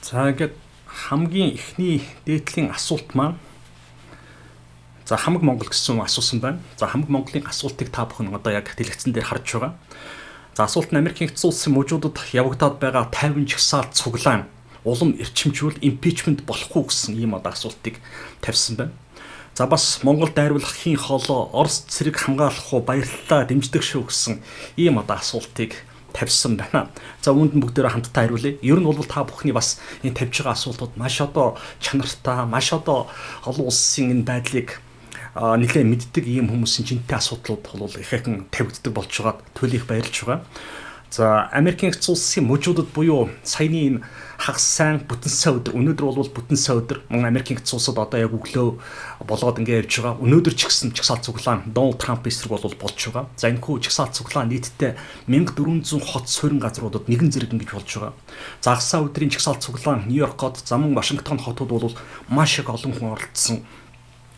За, ингээд хамгийн эхний дээдлийн асуулт маань, за, Хамаг Монгол гэсэн асуусан байна. За, Хамаг Монголын асуултыг та бүхэн одоо яг дэлгэцэн дээр харж байгаа. За, асуулт нь Америкийн нэгдсэн улсын мужуудад явагдаад байгаа 50 жагсаал цуглаан улам эрчимжүүл impeachment болохгүй гэсэн ийм одоо асуултыг тавьсан байна. За, бас Монгол дайруулах хийн хоолоо, Орос цэрэг хамгаалах уу, баярлалаа, дэмждэг шүү гэсэн ийм одоо асуултыг тавьсан байна. За, үүнд нь бүгдээрээ хамтдаа хариулъя. Ер нь бол та бүхний бас энэ тавьж байгаа асуултууд маш одоо чанартай, маш одоо олон улсын энэ байдлыг нэлээд мэддэг ийм хүмүүсийн жинтэй асуудлууд бол ихээхэн тавигддаг болж байгаад төлөх баярлж байгаа. За, Америкийн нэгдсэн улсын мужуудад буюу саяны энэ хагас сайн бүтэн сайн өдөр, өнөөдөр бол бүтэн сайн өдөр, мөн Америкийн нэгдсэн улсад одоо яг өглөө болоод ингээ явж байгаа. Өнөөдөр ч гэсэн жагсаал цуглаан Дональд Трамп эсрэг бол болж байгаа. За, энэхүү жагсаал цуглаан нийтдээ 1400 хот суурин газруудад нэгэн зэрэг ингэж болж байгаа. За, хагас өдрийн жагсаал цуглаан Нью-Йорк хот, за мөн Вашингтон хотууд бол маш их олон хүн оролцсон.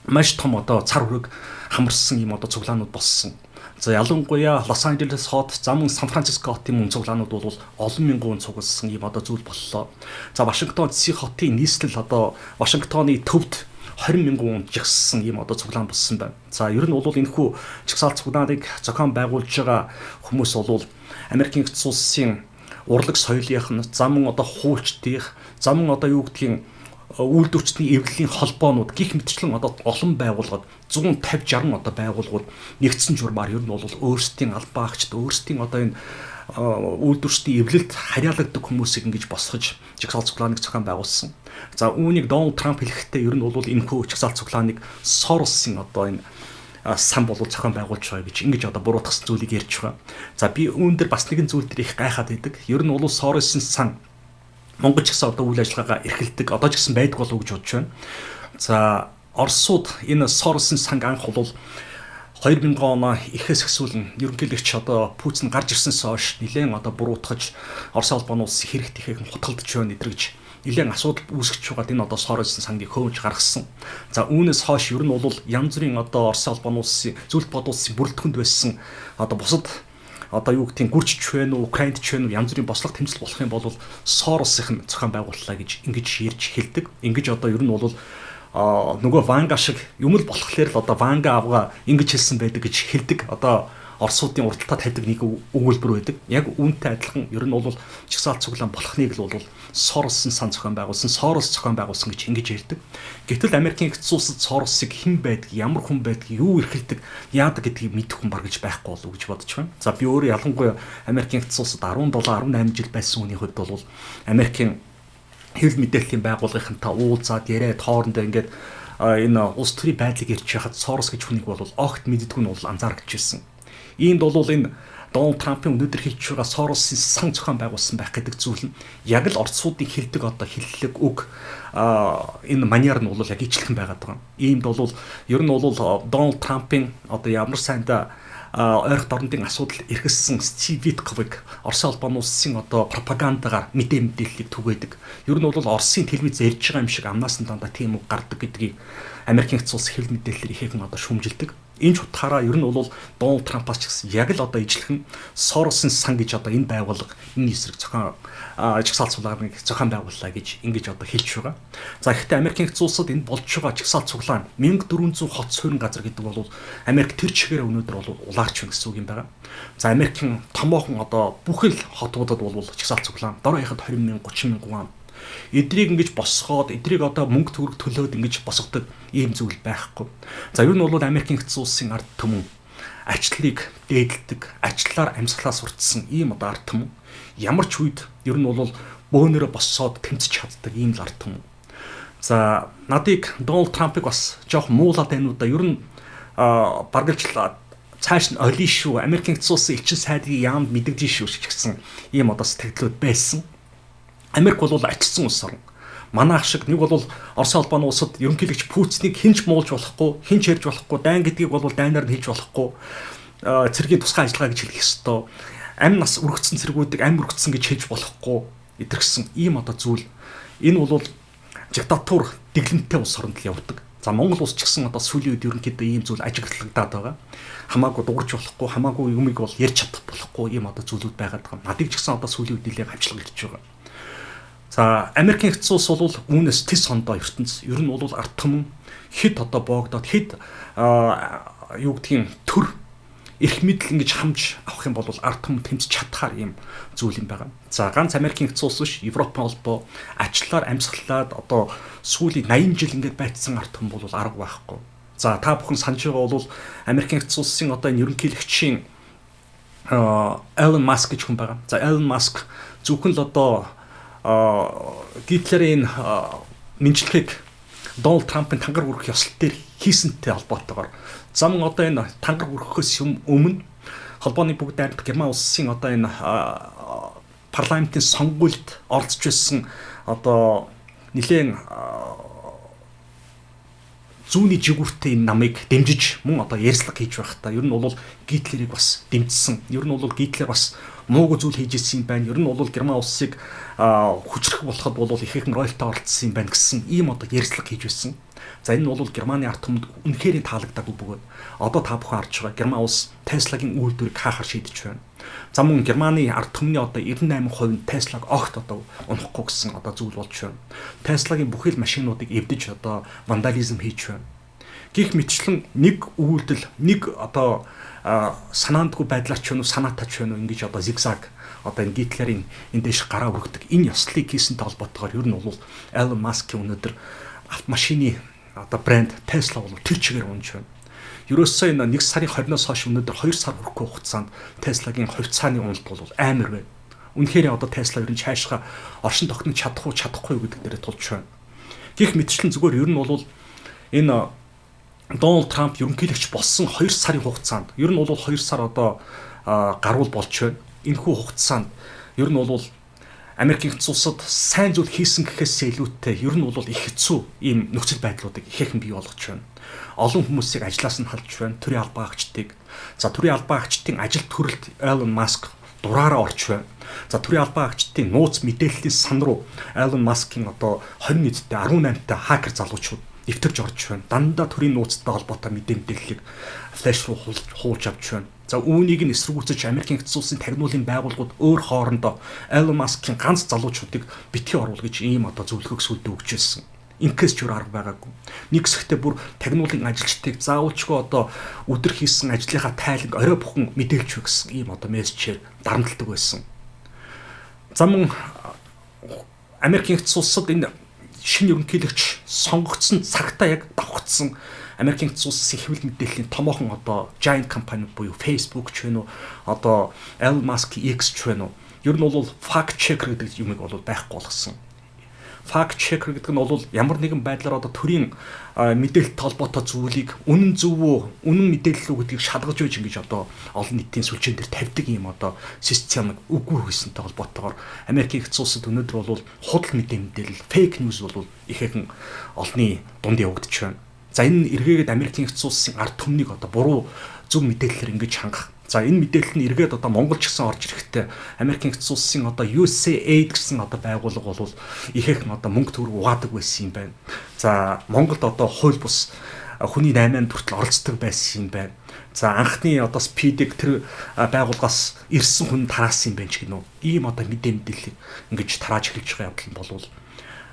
Маш том одоо цар хүрэг хамарсан юм одоо цуглаанууд болсон. За, ялангуяа Лос Анжелес хот, за мөн Сан Франциско хотын мөн цуглаанууд бол олон мянган хүн цугласан юм одоо зүйл боллоо. За, Вашингтон DC хотын нийслэл, одоо Вашингтоны төвд 20 мянган хүн жагссан ийм одоо цуглаан болсон байна. За, ер нь бол энэхүү жагсаал цуглааныг зохион байгуулж байгаа хүмүүс бол Америкийн нэгдсэн улсын урлаг соёлынх нь, за мөн одоо хуульчдынх, за мөн одоо юу гэдгийг үйлдвэрчдийн эвлэлийн холбоонууд гих мэтчлэн одоо олон байгууллагад 150 60 одоо байгууллагууд нэгдсэн журмаар ер нь бол өөрсдийн албаагчд, өөрсдийн одоо энэ үйлдвэрчдийн эвлэлд харьяалагддаг хүмүүсийг ингэж босгож жагсаал цуглааныг зохион байгуулсан. За, үүнийг Дональд Трамп хэлэхдээ ер нь бол энэхүү жагсаал цуглааныг Соросын одоо энэ сан болол зохион байгуулж байгаа гэж ингэж одоо буруутгасан зүйлийг ярьж байгаа. За, би үүн дээр бас нэгэн зүйл дээр их гайхаад байдаг. Ер нь бол Соросын сан Монгол ч гэсэн одоо үйл ажиллагаагаа эрхэлдэг. Одоо ч гэсэн байдаг болов уу гэж бодож байна. За, Оросууд энэ Соросын санг анх бол 2000 оноо ихээс эхсүүлэн ерөнхийлөгч одоо Путин гарч ирсэнээс хойш нэлээд одоо буруутгаж, Орос холбооны улсын хэрэгт ихэхэн хутгалдж байна эдэргэж нэлээд асуудал үүсгэж байгаад энэ одоо Соросын сангийг хөөж гаргасан. За, үүнээс хойш ер нь бол янз бүрийн одоо Орос холбооны улсын зүйлт бод улсын бүрэлдэхүүнд байсан одоо бусад одоо юу гэдгийг Гүрчч байна уу, Украинд ч байна уу, янз бүрийн бослого тэмцэл болох юм бол Соросын зохион байгууллаа гэж ингэж ярьж хэлдэг. Ингэж одоо ер нь бол нөгөө Ванга шиг юм л болохоор л одоо Ванга авга ингэж хэлсэн байдаг гэж хэлдэг. Одоо Оросуудын урталтаа тавьдаг нэг өгүүлбэр байдаг. Яг үүнтэй адилхан ер нь бол жагсаал цуглаан болохныг л бол Соросын сан зохион байгуулсан, Сорос зохион байгуулсан гэж ингэж ярьдаг. Гэтэл Америкийн нэгдсэн улсад Соросыг хэн байдаг, ямар хүн байдаг, юу эрхэлдэг, яадаг гэдгийг мэдэх хүн баргаж байхгүй болов уу гэж бодож байна. За, би өөрөө ялангуяа Америкийн нэгдсэн улсад 17, 18 жил байсан хүний хувьд бол Америкийн хэвлэл мэдээллийн байгууллагынхантай уулзаад яриад хоорондоо ингээд энэ улс төрийн байдлыг ярьж байхад Сорос гэж хүнийг бол огт мэддэггүй нь бол анзаарч ирсэн. Иймд бол энэ Дональд Трампын өнөөдөр хэлж байгаа Соросын сан зохион байгуулсан байх гэдэг зүйл нь яг л Оросуудын хэлдэг одоо хэллэг үг, энэ манер нь бол яг ижилхэн байгаад байгаа. Иймд бол ер нь бол Дональд Трампын одоо ямар сайндаа ойрох дорнодын асуудал эргэлсэн Стив Витковыг Орос холбооны улсын одоо пропагандагаар мэдээллийг түгээдэг. Ер нь бол Оросын телевиз ярьж байгаа юм шиг амнаас нь дандаа тийм үг гардаг гэдгийг Америкийн нэгдсэн улсын хэвлэл мэдээллээр ихээхэн одоо шүүмжилдэг. Энэ ч утгаараа ер нь бол Дональд Трампаас ч гэсэн яг л одоо ижилхэн Соросын сан гэж одоо энэ байгууллага энэ эсрэг зохион жагсаал цуглааныг зохион байгууллаа гэж ингэж одоо хэлж байгаа. За, гэхдээ Америкийн нэгдсэн улсад энэ болж байгаа жагсаал цуглаан 1400 хот суурин газар гэдэг бол Америк тэр чигээр өнөөдөр бол улаарч байна гэсэн үг юм байна. За, Америкийн томоохон одоо бүхэл хотуудад бол жагсаал цуглаан дор хаяхад 20 мянга, 30 мянган эдрийг ингэж босгоод, эдрийг одоо мөнгө төгрөг төлөөд ингэж босгодог ийм зүйл байхгүй. За, ер нь бол Америкийн нэгдсэн улсын ард түмэн ачлалыг дээдэлдэг, ачлалаар амьсгалаа суртсан ийм одоо ард түмэн ямар ч үед ер нь бол бөөнөрөө босоод тэмцэж чаддаг ийм л ард түмэн. За, надыг Дональд Трампыг бас жоох муулаад байна уу да. Ер нь баргалж цааш нь олино шүү. Америкийн нэгдсэн улсын элчин сайдын яамд мэдэгдэн шүү гэсэн ийм одоо сэтгэлдлүүд байсан. Америк бол ачилсан улс орн. Манайх шиг нэг бол Орос холбооны улсад ерөнхийлөгч Путинийг хинч муулж болохгүй, хинч ярьж болохгүй, дайн гэдгийг бол дайнаар нь хэлж болохгүй, цэргийн тусгай ажиллагаа гэж хэлэх ёстой. Амь нас өргөцсөн цэргүүдийг амь өргөцсөн гэж хэлж болохгүй эдэрхсэн ийм одоо зүйл. Энэ бол диктатур дэглэмтэй улс оронд л явдаг. За, Монгол улс ч гэсэн одоо сүүлийн үед ерөнхийдөө ийм зүйл ажиглагдаад байгаа. Хамаагүй дуурч болохгүй, хамаагүй юмыг бол ярьж чадах болохгүй ийм одоо зүйлүүд байгаад байгаа. Надыг ч гэсэн одоо сүүлийн үед нэлээд хавчлага ирж байгаа. За, Америкийн нэгдсэн улс бол үүнээс тис ондоо ертөнц. Ер нь бол ард түмэн хэд одоо боогдоод, хэд юу гэдгийг төр эрх мэдэл ингэж хамж авах юм бол ард түмэн тэмцэж чадхаар ийм зүйл юм байгаа. За, ганц Америкийн нэгдсэн улс биш, Европын холбоо ачлаар амьсгалаад одоо сүүлийн 80 жил ингэж байцсан ард түмэн бол арга байхгүй. За, та бүхэн санаж байгаа бол Америкийн нэгдсэн улсын одоо энэ ерөнхийлөгчийн Элон Маск гэж хүн байгаа. За, Элон Маск зөвхөн л одоо Гитлерийн мэнчлэгийг Дональд Трампын тангар хүрэх ёслол дээр хийсэнтэй холбоотойгоор зам одоо энэ тангар хүрхээс юм өмнө холбооны бүгд найрамдах Герман улсын одоо энэ парламентын сонгуульд оролцож байсан одоо нэлээд зүүнний жигүүртэй энэ намыг дэмжиж мөн одоо ярьцлага хийж байхдаа ер нь бол Гитлерийг бас дэмжсэн. Ер нь бол Гитлер бас муугүй зүйл хийж ирсэн юм байна. Ер нь бол Герман улсыг хүчрэх болоход бол ихээхэн ролтой оролцсон юм байна гэсэн ийм одоо ярьцлага хийж байсан. За, энэ нь бол Германы ард түмэнд үнэхээр таалагдаагүй бөгөөд одоо та бүхэн харж байгаа, Герман улс Теслагийн үйлдвэрийг хаахаар шийдэж байна. За, мөн Германы ард түмний одоо 98% нь Теслаг огт одоо унахгүй гэсэн одоо зүйл болж байна. Теслагийн бүхэл машинуудыг эвдэж, одоо вандализм хийж байна. Гэх мэтчлэн нэг үйлдэл, нэг одоо санаандгүй байдлаар ч юм уу, санаатай ч юм уу, ингэж одоо зигзаг одоо энэ Гитлерийн энэ дэш гараа өргөдөг энэ ёслолыг хийсэнтэй холбоотойгоор ер нь бол Elon Musk-ийн өнөөдөр автомашины одоо брэнд Tesla бол тэр чигээр унж байна. Ерөөсөө энэ 1 сарын 20-ноос хойш өнөөдөр 2 сар хүрэхгүй хугацаанд Tesla-гийн хувьцааны уналт бол амар байна. Үнэхээр одоо Tesla ер нь цаашгаа оршин тогтнож чадах уу, чадахгүй юу гэдэг дээрээ тулж байна. Гэх мэтчлэн зүгээр ер нь бол энэ Дональд Трамп ерөнхийлөгч болсон 2 сарын хугацаанд, ер нь бол 2 сар одоо гаруул болж байна. Энэхүү хугацаанд ер нь бол Америкийн нэгдсэн улсад сайн зүйл хийсэн гэхээс илүүтэй ер нь бол их хэцүү ийм нөхцөл байдлуудыг ихээхэн бий болгож байна. Олон хүмүүсийг ажлаас нь халж байна. Төрийн албан агчдыг. За, төрийн албан агчдын ажил төрөлд Elon Musk дураараа орч байна. За, төрийн албан агчдын нууц мэдээллийн сан руу Elon Musk-ийн одоо 21-тэй, 18-тай хакер залуучууд нэвтэрж орж байна. Дандаа төрийн нууцтай холбоотой мэдээллийг флеш руу хуулж авч байна. За, үүнийг нь эсэргүүцэж Америкийн нэгдсэн улсын тагнуулын байгууллагууд өөр хоорондоо Elon Musk-ийн ганц залуучуудыг битгий оруул гэж ийм одоо зөвлөгөөг сүлдээ өгч байсан. Инкээс ч өөр арга байгаагүй. Нэг хэсэгтээ бүр тагнуулын ажилчдыг заавалчгүй одоо өдөр хийсэн ажлынхаа тайланг орой бүхэн мэдээлж вэ гэсэн ийм одоо мессежээр дарамталдаг байсан. За, мөн Америкийн нэгдсэн улсад энэ шинэ ерөнхийлөгч сонгогдсон цагтаа яг давхцсан Америкийн нэгдсэн улсын хэвлэл мэдээллийн томоохон одоо giant компани буюу Facebook ч вэ үү, одоо Elon Musk X ч вэ үү, ер нь бол fact checker гэдэг юмыг бол байхгүй болгосон. Fact checker гэдэг нь бол ямар нэгэн байдлаар одоо төрийн мэдээлэлтэй холбоотой зүйлийг үнэн зөв үү, үнэн мэдээлэл үү гэдгийг шалгаж байж ингэж одоо олон нийтийн сүлжээн дээр тавьдаг юм одоо системийг үгүй хийсэнтэй холбоотойгоор Америкийн нэгдсэн улсад өнөөдөр бол худал мэдээлэл, fake news бол ихээхэн олонний дунд явагдаж байна. За, энэ эргээгээд Америкийн нэгдсэн улсын ард түмнийг одоо буруу зөв мэдээлэлээр ингэж хангах. За, энэ мэдээлэл нь эргээд одоо Монгол ч гэсэн орж ирэхдээ Америкийн нэгдсэн улсын одоо USAID гэсэн одоо байгууллага бол ихээхэн одоо мөнгө төгрөг угаадаг байсан юм байна. За, Монголд одоо хууль бус хүний 8-нд хүртэл оролцдог байсан юм байна. За, анхны одоо СПИД-ийг тэр байгууллагаас ирсэн хүн тараасан юм байна ч гэнэ үү. Ийм одоо мэдээллийг ингэж тарааж эхэлж байгаа явдал нь болвол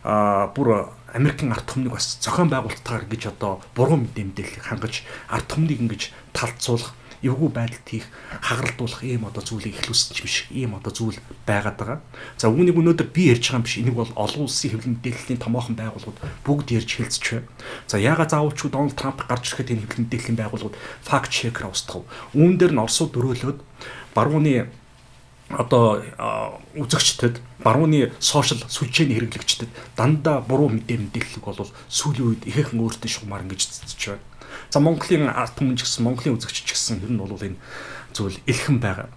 бүр Америкийн ард түмнийг бас зохион байгуулалтаар ингэж одоо буруу мэдээллийг хангаж, ард түмнийг ингэж талцуулах, эвгүй байдалд хийх, хагаралдуулах ийм одоо зүйлийг эхлүүлсэн юм шиг ийм одоо зүйл байгаад байгаа. За, үүнийг өнөөдөр би ярьж байгаа юм биш. Энийг бол олон улсын хэвлэл мэдээллийн томоохон байгууллагууд бүгд ярьж хэлцэж байна. За, яагаад заавалчгүй Дональд Трамп гарч ирэхэд энэ хэвлэл мэдээллийн байгууллагууд fact checker устгав? Үүн дээр нь Оросууд дөрөөлөөд барууны одоо үзэгчдэд, барууны social сүлжээний хэрэглэгчдэд дандаа буруу мэдээллийг бол сүүлийн үед ихээхэн өөртөө шугамар ингэж цэцэж байна. За, Монголын ард түмэн ч гэсэн, Монголын үзэгч ч гэсэн ер нь бол энэ зүйл элхэн байгаа.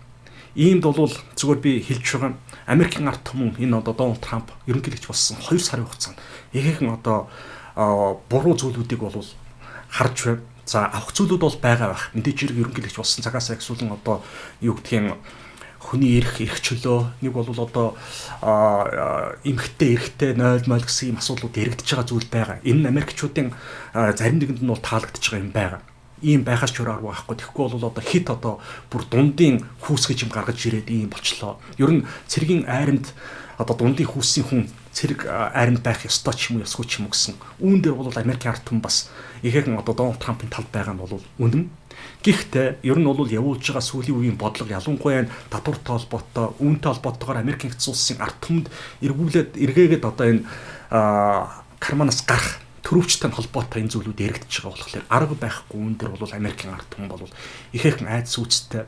Иймд бол зүгээр би хэлж байгаа, Америкийн ард түмэн энэ одоо Дональд Трамп ерөнхийлөгч болсон 2 сарын хугацаанд ихээхэн одоо буруу зүйлүүдийг бол харж байна. За, авах зүйлүүд бол байгаа байх. Мэдээж хэрэг ерөнхийлөгч болсон цагаас ахиулан одоо юу гэдгийг хүний эрх чөлөө, нэг бол одоо эмэгтэй эрхтэй 0 0 гэсэн ийм асуудлууд яригдж байгаа зүйл байгаа. Энэ нь Америкчуудын зарим нэгэнд нь бол таалагдж байгаа юм байгаа. Ийм байхаас ч өөр арга байхгүй. Тэгэхгүй бол одоо хит одоо бүр дундын хүүс гэж юм гаргаж ирээд ийм болчлоо. Ер нь цэргийн айрамд одоо дундын хүүсийн хүн цэрэг айранд байх ёстой ч юм уу, ёсгүй ч юм уу гэсэн. Үүн дээр бол Америкийн ард түмэн бас ихээхэн одоо Дональд Трампын талд байгаа нь бол үнэн. Гэхдээ ер нь бол явуулж байгаа сүүлийн үеийн бодлого, ялангуяа татвартай холбоотой, үүнтэй холбоотойгоор Америкийн нэгдсэн улсын ард түмэнд эргүүлээд эргээгээд одоо энэ карманаас гарах төрөвчтэй холбоотой энэ зүйлүүд яригдчихэж байгаа болохоор арга байхгүй. Үүн дээр бол Америкийн ард түмэн бол ихээхэн айдас үүстэй.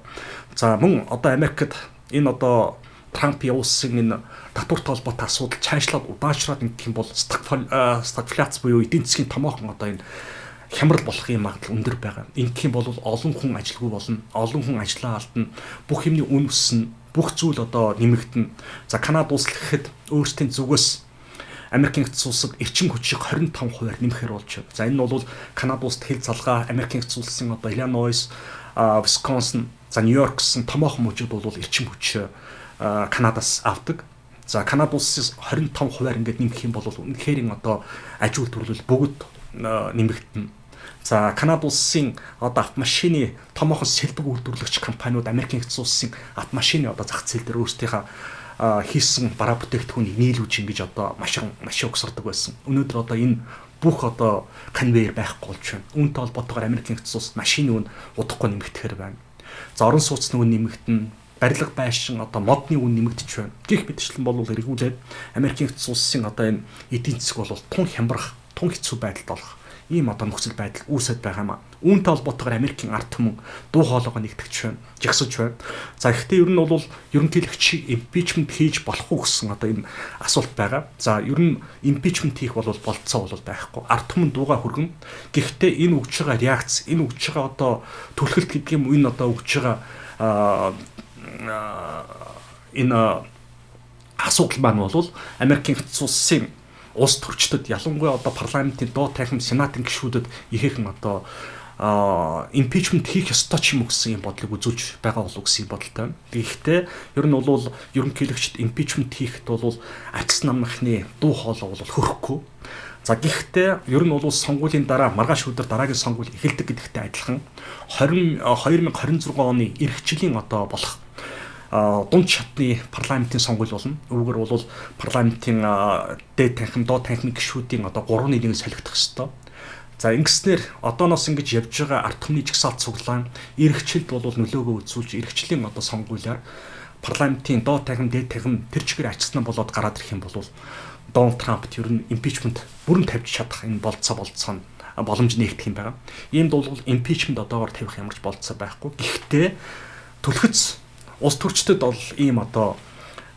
За, мөн одоо Америкт энэ одоо Трамп явуулсан энэ татвартай холбоотой асуудал чаашлаад удаашраад ингэх юм бол стагфляц буюу эдийн засгийн томоохон одоо энэ хямрал болох юм магадлал өндөр байгаа. Ингэх юм бол олон хүн ажилгүй болно, олон хүн ажлаа алдна, бүх юмны үн өснө, бүх зүйл одоо нэмэгдэнэ. За, Канада улс гэхэд өөрсдийн зүгээс Америкийн нэгдсэн улсад эрчим хүчийг 25%-аар нэмэхээр болж байна. За, энэ нь бол Канада улсад хил залгаа, Америкийн нэгдсэн улсын одоо Illinois, Wisconsin, за Нью-Йорк гэсэн томоохон мужид бол эрчим хүч Канадаас авдаг. За, Канада улсаас 25%-аар ингээд нэмэх юм бол үнэхээр одоо аж үйлдвэрлэл бүгд нэмэгдэнэ. За, Канада улсын одоо автомашины томоохон сэлбэг үйлдвэрлэгч компаниуд Америкийн нэгдсэн улсын автомашины одоо зах зээл дээр өөрсдийнхөө хийсэн бараа бүтээгдэхүүнийг нийлүүлж ингэж одоо машин машин угсардаг байсан. Өнөөдөр одоо энэ бүх одоо конвейер байхгүй болж байна. Үүнтэй холбоотойгоор Америкийн нэгдсэн улс машины үн удахгүй нэмэгдэхээр байна. За, орон сууцны үн нэмэгдэнэ, барилга байшин, одоо модны үн нэмэгдэж байна. Гэх мэтчлэн бол эргүүлээд Америкийн нэгдсэн улсын одоо энэ эдийн засаг бол тун хямрах, тун хэцүү байдалд болох ийм одоо нөхцөл байдал үүсэт байгаа юм а. Үүнтэй холбоотойгоор Америкийн ард түмэн дуу хоолойгоо нэгтгэж байна, жагсаж байна. За, гэхдээ ер нь бол ерөнхийлөгчийг impeachment хийж болох уу гэсэн одоо энэ асуулт байгаа. За, ер нь impeachment хийх бол болцоо бол байхгүй. Ард түмэн дуугаа хүргэн. Гэхдээ энэ өгж байгаа реакц, энэ өгж байгаа одоо түлхэлт гэдэг юм, энэ одоо өгж байгаа энэ асуудал маань бол Америкийн нэгдсэн улсын улс төрчдөд, ялангуяа одоо парламентын доод танхим, сенатын гишүүдэд ихээхэн одоо impeachment хийх ёстой ч юм уу гэсэн юм бодлыг үзүүлж байгаа болов гэсэн юм бодолтой байна. Гэхдээ ер нь бол ерөнхийлөгчд impeachment хийхэд бол ардчилсан намынхны дуу хоолой бол хөрөхгүй. За, гэхдээ ер нь бол сонгуулийн дараа маргааш өдөр дараагийн сонгуул эхэлдэг гэдэгтэй адилхан 20 2026 оны ирэх жилийн одоо болох дунд шатны парламентын сонгуул болно. Үүгээр бол парламентын дээд танхим, доод танхимын гишүүдийн одоо 3-1 солигдох ёстой. За, ингэснээр одооноос ингэж явж байгаа ард түмний жагсаалт цуглаан ирэх жилд бол нөлөөгөө үзүүлж, ирэх жилийн одоо сонгуулиар парламентын доод танхим, дээд танхим тэр чигээр ачсан болоод гараад ирэх юм бол Дональд Трампт ер нь impeachment бүрэн тавьж чадах энэ болцоо нь боломж нээгдэх юм байна. Иймд бол impeachment одоогор тавих ямар ч болцоо байхгүй. Гэхдээ түлхэц улс төрчдөд бол ийм одоо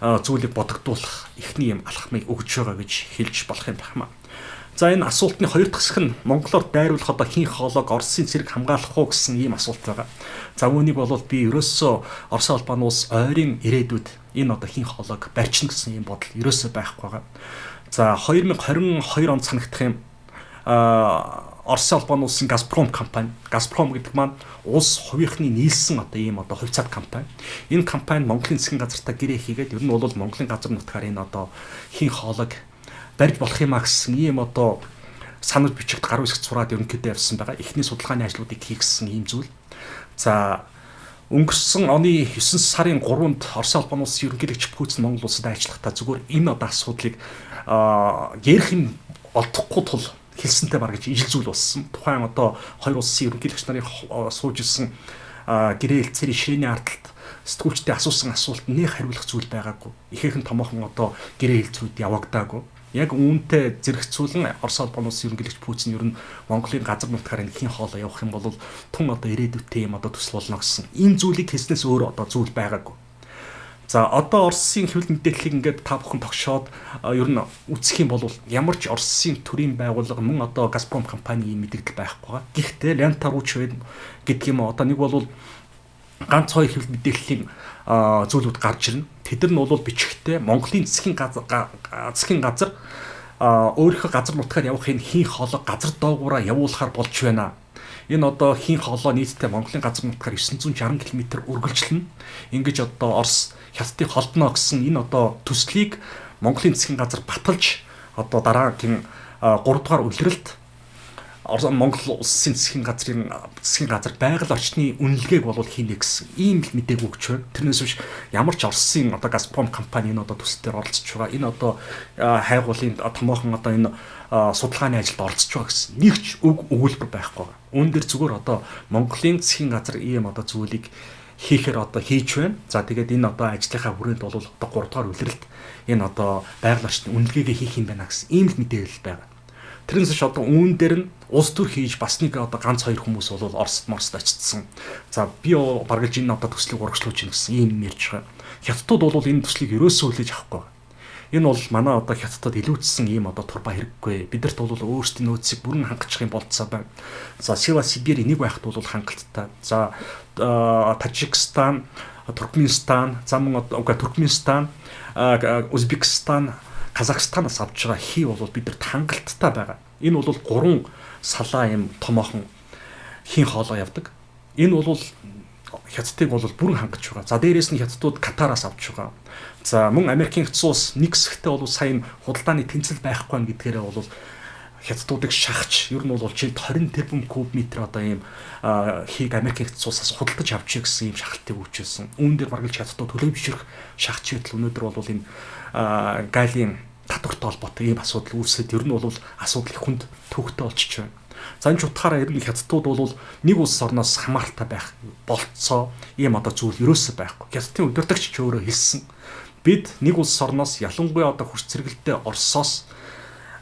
зүйлийг бодогдуулах эхний юм алхмыг өгж байгаа гэж хэлж болох юм байна. За, энэ асуултны хоёр дахь хэсэг нь монголоор дайруулах одоо хийн хоолойг Оросын цэрэг хамгаалах уу гэсэн ийм асуулт байгаа. За, үүнийг бол би ерөөсөө Оросын холбооны улс ойрын ирээдүйд энэ одоо хийн хоолойг барьчихна гэсэн ийм бодол ерөөсөө байхгүй байгаа. За, 2022 онд санагдах юм Оросын холбооны улсын Газпром компани. Газпром гэдэг маань улс хувийнхны нийлсэн одоо ийм одоо хувьцаат компани. Энэ компани Монголын засгийн газартаа гэрээ хийгээд ер нь бол Монголын газар нутгаар энэ одоо хийн хоолойг барьж болох юм а гэсэн ийм одоо санал бичигт гар үсэг зураад ерөнхийдөө явсан байгаа. Эхний судалгааны ажлуудыг хийгсэн ийм зүйл. За, өнгөрсөн оны 9 сарын 3-нд Оросын холбооны улсын ерөнхийлөгч Путин Монгол улсад ажиллахдаа зүгээр энэ одоо асуудлыг ярих юм олдохгүй тул хэлсэнтэй баг гэж ижил зүйл болсон. Тухайн одоо хоёр улсын ерөнхийлөгч нарын сууж исэн гэрээ хэлцээрийн ширээний ардталт сэтгүүлчдийн асуусан асуулт нэх хариулах зүйл байгаагүй. Ихээхэн томоохон одоо гэрээ хэлцүүд явагдаагүй. Яг үүнтэй зэрэгцүүлэн Орос холбооны улсын ерөнхийлөгч Путин ер нь Монголын газар нутгаар энэ хийн хоолой явах юм бол тун одоо ирээдүйтэй юм одоо төсөл болно гэсэн. Энэ зүйлийг хэлснээс өөр одоо зүйл байгаагүй. За, одоо Оросын хэвлэл мэдээллийг ингээд та бүхэн тогшоод ер нь үзэх юм бол ямар ч Оросын төрийн байгууллага, мөн одоо Газпром компани ийм мэдээлэл байхгүй байгаа. Гэхдээ Лента руу ч байна гэдэг юм уу, одоо нэг бол ганц хоёр хэвлэл мэдээллийн зүйлүүд гарч ирнэ. Тэд нар нь бол бичгтээ Монголын засгийн газар өөрийнхөө газар нутгаар явах энэ хийн хоолой газар доогуураа явуулахар болж байна. Энэ одоо хийн хоолой нийтдээ Монголын газар нутгаар 960 км үргэлжлэнэ. Ингэж одоо Орос Хятадыг холдоно гэсэн энэ одоо төслийг Монголын засгийн газар баталж одоо дараагийн 3 дугаар улиралд Монгол улсын засгийн газар байгаль орчны үнэлгээг бол хийнэ гэсэн ийм л мэдээг өгч байна. Тэрнээс биш ямар ч Оросын одоо Газпром компани энэ одоо төсөл дээр оролцож байгаа. Энэ одоо хайгуулын томоохон одоо энэ судалгааны ажилд оролцож байгаа гэсэн нэг ч үг өгүүлбэр байхгүй байгаа. Үүн дээр зүгээр одоо Монголын засгийн газар ийм одоо зүйлийг хийхээр одоо хийж байна. За тэгээд энэ одоо ажлынхаа хүрээнд бол одоо 3 дугаар улиралд энэ одоо байгаль орчны үнэлгээгээ хийх юм байна гэсэн ийм л мэдээлэл байгаа. Тэрнээс биш одоо үүн дээр нь улс төр хийж бас нэг одоо ганц хоёр хүмүүс бол Оросд Моросд очсон. За би баргалж энэ одоо төслийг урагшлуулж гин гэсэн ийм ярьж байгаа. Хятадууд бол энэ төслийг ерөөсөө хүлээж авахгүй. Энэ бол манай одоо хятадд илүүцсэн ийм одоо турба хэрэггүй. Бидэрт бол өөрсдийн нөөцийг бүрэн хангах юм болцоо байна. За Сила Сибирь энийг байхад бол хангалттай. За Тажикстан, Туркменистан, за мөн одоо Туркменистан, Узбекистан, Казахстанаас авч байгаа хий бол бидэрт хангалттай байгаа. Энэ бол 3 салаа юм томоохон хийн хоолоо явдаг. Энэ бол хятадыг бол бүрэн хангаж байгаа. За дээрээс нь хятадууд Катараас авч байгаа. За мөн Америкийн нэгдсэн улс нэг хэсэгтээ бол сая худалдааны тэнцэл байхгүй юм гэдгээрээ бол хятадуудыг шахаж ер нь бол жилд 20 тэрбум куб метр одоо ийм хийг Америкийн нэгдсэн улсаас худалдаж авчиг гэсэн ийм шахалтыг өгчээсэн. Үүн дээр баргалж хятадууд төлөвшөрөх шахаж байтал өнөөдөр бол энэ галийн татвартай холбоотой ийм асуудал үүсээд ер нь бол асуудал их хүнд төвхтэй болчихж байна. За энэ ч утгаараа ер нь хятадууд бол нэг улс орноос хамааралтай байх болцоо ийм одоо зүйл ерөөсөө байхгүй. Хятадын удирдагч ч өөрөө хэлсэн. Бид нэг улс орноос ялангуяа одоо хурц цэргэлдээ Оросоос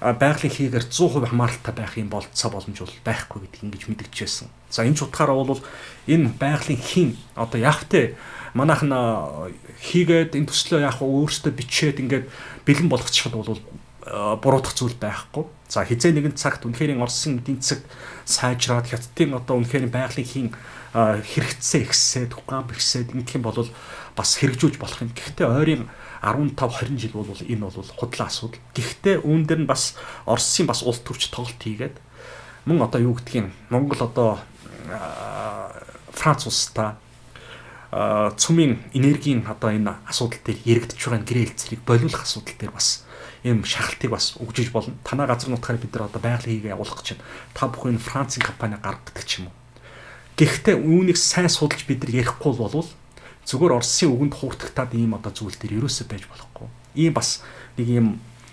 байгалийн хийгээр 100% хамааралтай байх юм болцоо боломж бол байхгүй гэдгийг ингэж мэдгэжсэн. За энэ ч утгаараа бол энэ байгалийн хийн одоо яг тэ манайх нь хийгээд энэ төслөө яг өөрсдөө бичээд ингээд бэлэн болгочиход бол буруутгах зүйл байхгүй. За хизээ нэгэн цагт үнэхээр Оросын эдийн засаг сайжраад хятадын одоо үнэхээр байгалийн хийн хэрэгцээ ихсээд гам ихсээд ингэх юм бол бас хэрэгжүүлж болох юм. Гэхдээ ойрын 15 20 жил бол энэ бол худлаа асуудал. Гэхдээ үүн дээр нь бас Оросын бас улс төрч тоглолт хийгээд мөн одоо юу гэдгийг Монгол одоо Франц улстай цөмийн энергийн одоо энэ асуудал дээр яригдж байгаа гэрээ хэлцэрийг болиулах асуудал дээр бас ийм шахалтыг бас өгжиж болно. Танаа газар нутгаар бид нар одоо байгалийн хийгээ явуулах гэж байна. Та бүхэн Францын компани гаргадаг ч юм уу. Гэхдээ үүнийг сайн судалж бид нар ярихгүй болвол зүгээр Оросын үгэнд хууртагтаад ийм одоо зүйл дээр ерөөсөө байж болохгүй. Ийм бас нэг ийм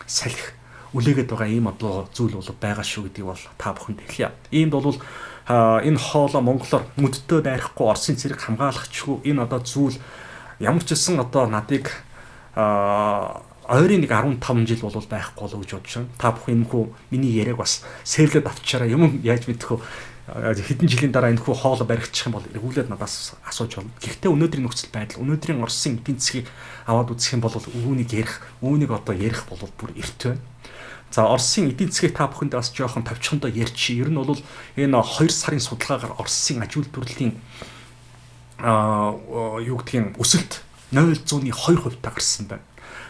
салхи үлээгээд байгаа ийм одоо зүйл бол байгаа шүү гэдгийг бол та бүхэнд хэлье. Иймд бол энэ хоолоо монголоор мөддөө дайрахгүй Оросын цэрэг хамгаалагчгүй энэ одоо зүйл ямар ч гэсэн одоо надыг ойрын нэг 15 жил бол байхгүй болов гэж бодож байна. Та бүхэн энэхүү миний яриаг бас сэвлээд авчаарай. Юм яаж мэдэх вэ? Хэдэн жилийн дараа энэхүү хоолоо баригдчих юм бол эргүүлээд надаас асууж болно. Гэхдээ өнөөдрийн нөхцөл байдал, өнөөдрийн Оросын эдийн засгийг аваад үзэх юм бол үүнийг ярих, үүнийг одоо ярих бол бүр эрт байна. За Оросын эдийн засгийг та бүхэнд бас жоохон товчхондоо ярьчих. Ер нь бол энэ 2 сарын судалгаагаар Оросын аж үйлдвэрлэлийн юу гэдгийг өсөлт 0.2% та гарсан байна.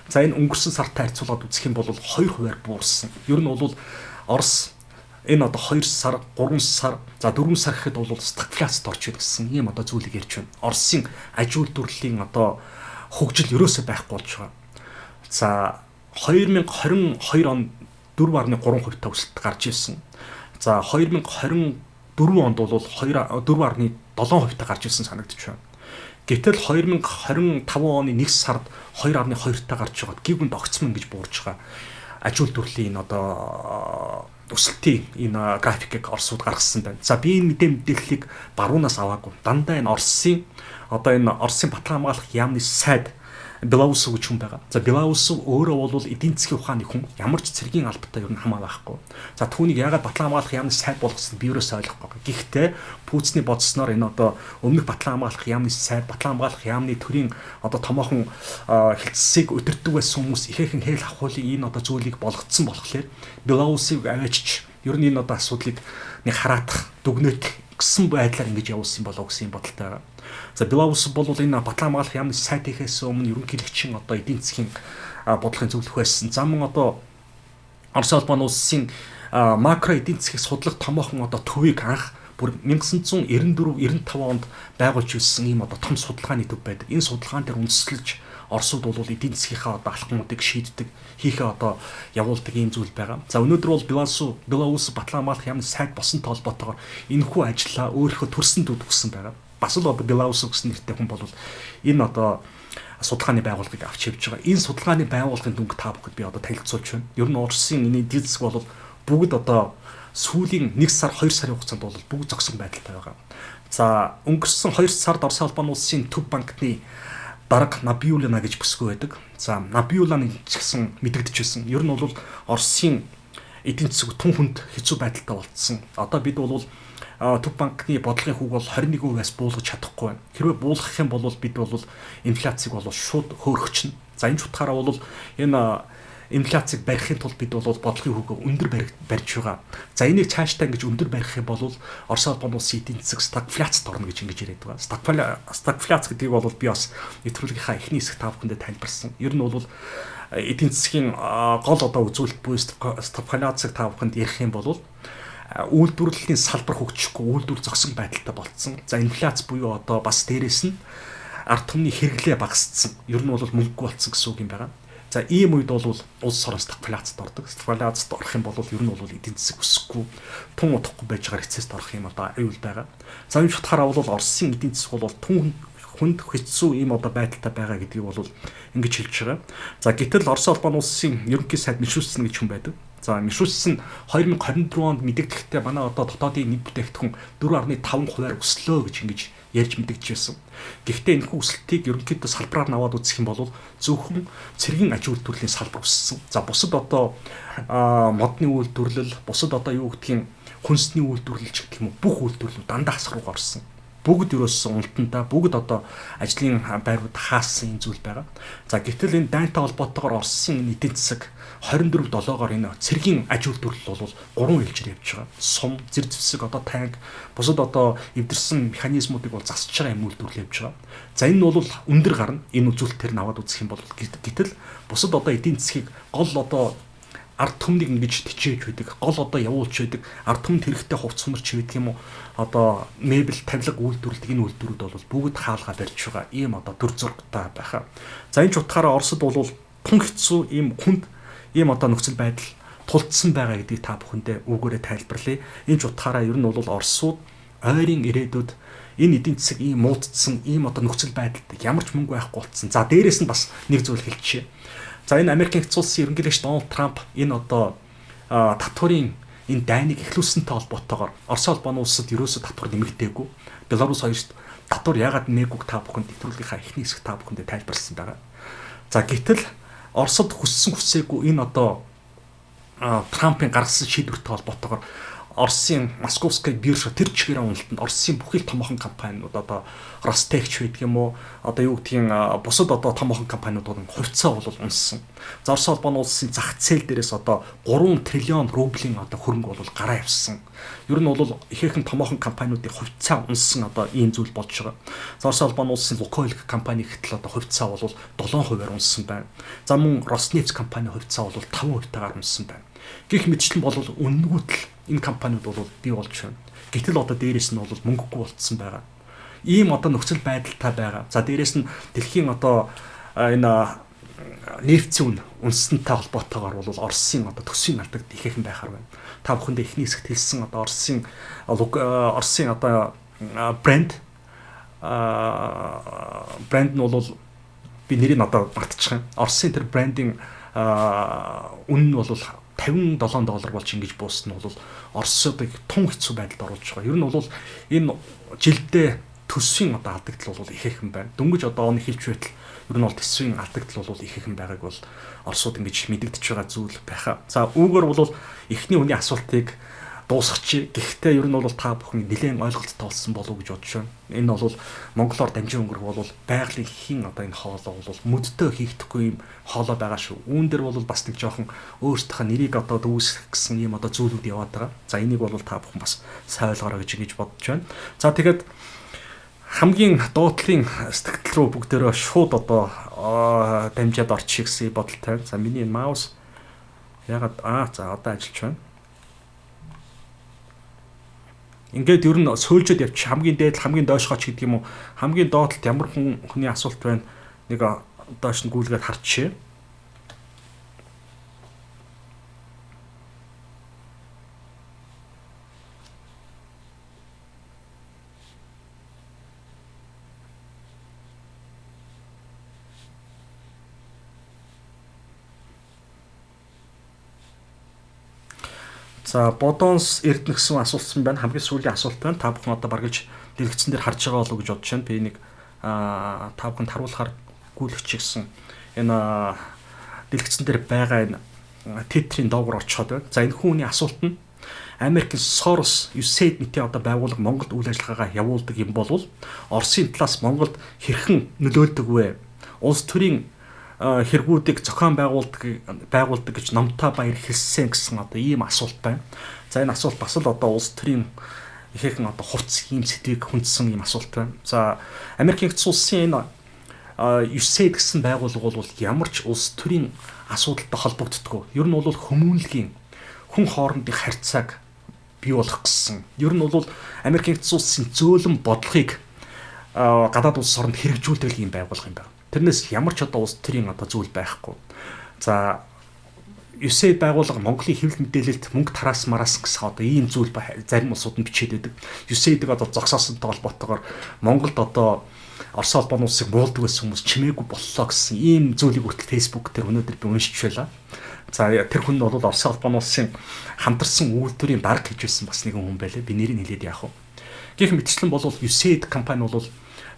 За энэ өнгөрсөн сартай харьцуулаад үзэх юм бол 2%-аар буурсан. Ер нь бол Орос энэ одоо 2 сар, 3 сар, за 4 сар гэхэд бол стагфляцид орж ирсэн гэсэн ийм одоо зүйлийг ярьж байна. Оросын аж үйлдвэрлэлийн одоо хөгжил ерөөсөө байхгүй болж байгаа. За 2022 он 4.3% та өсөлт гарч ирсэн. За 2024 онд бол 4.7% та гарч ирсэн санагдаж байна. Гэтэл 2025 оны 1 сард 2.2 та гарч байгаад гівгүнд огцмон гэж буурж байгаа. Аж үйлдвэрлэлийн энэ одоо өсөлтийн энэ графикийг Оросууд гаргасан байна. За би энэ мэдээллийг баруунаас аваагүй. Дандаа энэ Оросын одоо энэ Оросын батлан хамгаалах яамны сайд Белоусов гэж хүн байгаа. За Белоусов өөрөө бол эдийн засгийн ухааны хүн. Ямар ч цэргийн албатай ер нь хамаа байхгүй. За түүнийг яагаад батлан хамгаалах яамны сайд болгосон би ерөөсөө ойлгохгүй байгаа. Гэхдээ Путиний бодсноор энэ одоо өмнөх батлан хамгаалах яамны сайд, батлан хамгаалах яамны төрийн одоо томоохон хилцсийг удирддаг байсан хүмүүс ихээхэн хэл авахуулын энэ одоо зүйлийг болгоцсон болохоор Белоусыг аваачиж ер нь энэ одоо асуудлыг нэг хараатах, дүгнэт гэсэн байдлаар ингэж явуулсан болов гэсэн бодолтой байгаа. За Белоусов бол энэ батлан хамгаалах яамны сайд хийхээс өмнө ерөнхийлөгчийн одоо эдийн засгийн бодлогын зөвлөх байсан. За мөн одоо Орос улбан улсын макро эдийн засгийг судлах томоохон одоо төвийг анх бүр 1994 95 онд байгуулж ирсэн ийм одоо том судалгааны төв байдаг. Энэ судалгаан дээр үндэслэж Оросууд бол эдийн засгийнхаа одоо алхмуудыг шийддэг, хийхээ одоо явуулдаг ийм зүйл байгаа. За өнөөдөр бол Белоусов Батлан хамгаалах яамны сайд болсонтой холбоотойгоор энэхүү ажлаа өөрийнхөө төрсөн дүүд өгсөн байгаа. Бас л одоо Белоусов гэсэн нэртэй хүн бол энэ одоо судалгааны байгууллагыг авч явж байгаа. Энэ судалгааны байгууллагын дүнг та бүхэнд би одоо танилцуулж байна. Ер нь Оросын энэ эдийн засаг бол бүгд одоо сүүлийн 1 сар 2 сарын хугацаанд бол бүгд зогсон байдалтай байгаа. За өнгөрсөн 2 сард Оросын холбооны улсын төв банкны дарга Набиулина гэж бүсгүй байдаг. За Набиулина ч гэсэн мэдэгдэж байсан. Ер нь бол Оросын эдийн засаг тун хүнд хэцүү байдалтай болцсон. Одоо бид бол төв банкны бодлогын хүүг бол 21%-аас буулгаж чадахгүй байна. Хэрвээ буулгах юм бол бид бол инфляцийг бол шууд хөөрөгчнө. За энэ ч утгаараа бол энэ инфляцийг барихын тулд бид бол бодлогын хүүгээ өндөр барьж байгаа. За энийг цаашдаа ингэж өндөр барих юм бол Орос холбооны улсын эдийн засаг стагфляцид орно гэж ингэж яриад байгаа. Стагфляц гэдгийг бол би бас нэвтрүүлгийнхаа эхний хэсэг та бүхэндээ тайлбарсан. Ер нь бол эдийн засгийн гол одоо үзүүлэлт буюу стагфляцийг та бүхэнд ярих юм бол үйлдвэрлэлийн салбар хөгжихгүй, үйлдвэр зогсон байдалтай болцсон. За инфляц буюу одоо бас дээрэс нь ард түмний хэрэглээ багасцсан. Ер нь бол мөнгөгүй болцсон гэсэн үг юм байна. За ийм үед бол улс орон стагфляцид ордог. Стагфляцид орох юм бол ер нь бол эдийн засаг өсөхгүй, тун удахгүй байж байгаа рецессд орох юм одоо аюул байгаа. За энэ утгаараа бол Оросын эдийн засаг бол тун хүнд хэцүү ийм одоо байдалтай байгаа гэдгийг бол ингэж хэлж байгаа. За гэтэл Орос холбооны улсын ерөнхий сайд Мишустин гэж хүн байдаг. За Мишустин 2024 онд мэдэгдэхдээ манай одоо дотоодын нийт бүтээгдэхүүн 4.5%-аар өслөө гэж ингэж ярьж мэдэгдэж байсан. Гэхдээ энэхүү өсөлтийг ерөнхийдөө салбараар нь аваад үзэх юм бол зөвхөн цэргийн аж үйлдвэрлэлийн салбар өссөн. За бусад одоо модны үйлдвэрлэл, бусад одоо юу гэдгийг хүнсний үйлдвэрлэл ч гэх юм уу бүх үйлдвэрлэл дандаа хасах руу орсон. Бүгд ерөөссөн уналтантаа бүгд одоо ажлын байрууд хаасан юм зүйл байгаа. За гэтэл энэ дайнтай холбоотойгоор Оросын эдийн засаг 24-7-оор энэ цэргийн аж үйлдвэрлэл бол 3 ээлжээр явж байгаа. Сум, зэр зэвсэг, одоо танк, бусад одоо эвдэрсэн механизмуудыг бол засаж байгаа юм үйлдвэрлэл явж байгаа. За энэ нь бол өндөр гарна. Энэ үзүүлэлтээр нь аваад үзэх юм бол гэтэл бусад одоо эдийн засгийг гол одоо ард түмнийг ингэж тичээж байдаг, гол одоо явуулж байдаг, ард түмэнд хэрэгтэй хувц сумарч байдаг юм уу? Одоо мебель, тавилга үйлдвэрлэдэг энэ үйлдвэрүүд бол бүгд хаалгаа барьж байгаа. Ийм одоо дүр зурагтай байхаа. За энэ ч утгаараа Оросд бол тун хэцүү ийм хүнд ийм одоо нөхцөл байдал тулцсан байгаа гэдгийг та бүхэндээ үүгээрээ тайлбарлая. Энэ ч утгаараа ер нь бол Оросууд ойрын ирээдүйд энэ эдийн засаг ийм муудсан, ийм одоо нөхцөл байдалд ямар ч мөнгө байхгүй болцсон. За дээрэс нь бас нэг зүйл хэлчихье. За энэ Америкийн нэгдсэн улсын ерөнхийлөгч Дональд Трамп энэ одоо татварын энэ дайныг эхлүүлсэнтэй холбоотойгоор Орос холбооны улсад ерөөсөө татвар нэмэгдээгүй. Беларусь хоёрт татвар яагаад нэмээгүйг та бүхэнд нэвтрүүлгийнхаа эхний хэсэг та бүхэндээ тайлбарласан байгаа. За гэтэл Оросод хүссэн хүсээгүй энэ одоо Трампын гаргасан шийдвэртэй холбоотойгоор Оросын Московская биржа тэр чигээр уналтанд Оросын бүхий л томоохон компаниуд одоо Ростехч байдаг юм уу одоо юу гэдгийг бусад одоо томоохон компаниуд бол хувьцаа бол унссан. За Орос холбооны улсын зах зээл дээрээс одоо 3 триллион рублийн одоо хөрөнгө бол гараа явсан. Ер нь бол ихээхэн томоохон компаниудын хувьцаа унссан одоо ийм зүйл болж байгаа. За Орос холбооны улсын Лукойл компани гэтэл одоо хувьцаа бол 7%-аар унссан байна. За мөн Роснефть компани хувьцаа бол 5%-тайгаар унссан байна. Гэх мэтчлэн бол үнэнгүүтэл энэ компаниуд бол бий болж байна. Гэтэл одоо дээрэс нь бол мөнгөгүй болцсон байгаа. Ийм одоо нөхцөл байдалтай байгаа. За дээрэс нь дэлхийн одоо энэ нефтийн үн унссантай холбоотойгоор бол Оросын одоо төсвийн алдагд ихээхэн байхаар байна. Та бүхэндээ эхний хэсэгт хэлсэн одоо Оросын одоо брэнд брэнд нь бол би нэрийг одоо мартчих юм. Оросын тэр брендинг үн нь бол $57 болж ингэж буусна нь бол Оросыг тун хэцүү байдалд оруулж байгаа. Ер нь бол энэ жилдээ төсвийн одоо алдагдал бол ихээхэн байна. Дөнгөж одоо он эхэлж байтал ер нь бол төсвийн алдагдал бол ихээхэн байгааг бол Оросууд ингэж мэдэгдэж байгаа зүйл байхаа. За үүгээр бол эхний үний асуултыг дуусгачих. Гэхдээ ер нь бол та бүхэн нэлээд ойлголттой болсон болов уу гэж бодож байна. Энэ бол монголоор дамжин өнгөрөх бол байгалийн хийн одоо энэ хоолой бол мөддөө хийгдэхгүй юм хоолой байгаа шүү. Үүн дээр бол бас нэг жоохон өөрсдийнхөө нэрийг одоо дүүсгэх гэсэн ийм одоо зүйлүүд яваад байгаа. За энийг бол та бүхэн бас сайн ойлгоорой гэж ингэж бодож байна. За тэгээд хамгийн дуудлын сэтгэл рүү бүгдээрээ шууд одоо дамжаад орчих гэсэн бодолтой. За миний энэ маус ягаад за одоо ажиллаж байна. Ингээд ер нь сөөлжөд явчих хамгийн дээд хамгийн дойшгооч гэдэг юм уу хамгийн доотлолт ямар хүний асуулт байна нэг доош нь гүйлгээд харчээ. За Бодонс Эрдэнэ гэсэн асуултсан байна. Хамгийн сүүлийн асуулт байна. Та бүхэн одоо баргалж дэлгэцэн дээр харж байгаа болов уу гэж бодож байна. Би нэг та бүхэнд харуулахаар гүйлгэж гэсэн энэ дэлгэцэн дээр байгаа энэ Twitter-ийн доогуур орчход байна. За энэ хүний асуулт нь Америкийн Soros USAID мэтийн одоо байгууллага Монголд үйл ажиллагаагаа явуулдаг юм бол Оросын талаас Монголд хэрхэн нөлөөлдөг вэ? Улс төрийн хэрэгүүдийг зохион байгуулдаг гэж Номтой Баяр хэлсэн гэсэн одоо ийм асуулт байна. За энэ асуулт бас л одоо улс төрийн ихээхэн одоо хувц ийм сэдвийг хүндсэн ийм асуулт байна. За Америкийн нэгдсэн улсын энэ USAID гэсэн байгууллага бол ямар ч улс төрийн асуудалтай холбогддоггүй. Ер нь бол хүмүүнлэгийн хүн хоорондын харьцааг бий болгох гэсэн. Ер нь бол Америкийн нэгдсэн улсын зөөлөн бодлогыг гадаад улс оронд хэрэгжүүлдэг ийм байгууллага юм байна. Тэрнээс ямар ч одоо улс төрийн одоо зүйл байхгүй. За USAID байгууллага Монголын хэвлэл мэдээлэлд мөнгө тараас мараас гэсэн одоо ийм зүйл зарим улсууд нь бичээд байдаг. USAID-г одоо зогсоосонтой холбоотойгоор Монголд одоо Орос холбооны улсыг буулдаг байсан хүмүүс чимээгүй боллоо гэсэн ийм зүйлийг хүртэл Facebook дээр өнөөдөр би уншиж байлаа. За тэр хүн нь бол Орос холбооны улсын хамтарсан үйлдвэрийн дарга хийж байсан бас нэгэн хүн байлаа. Би нэрийг хэлээд яах вэ? Гэх мэтчлэн бол USAID компани бол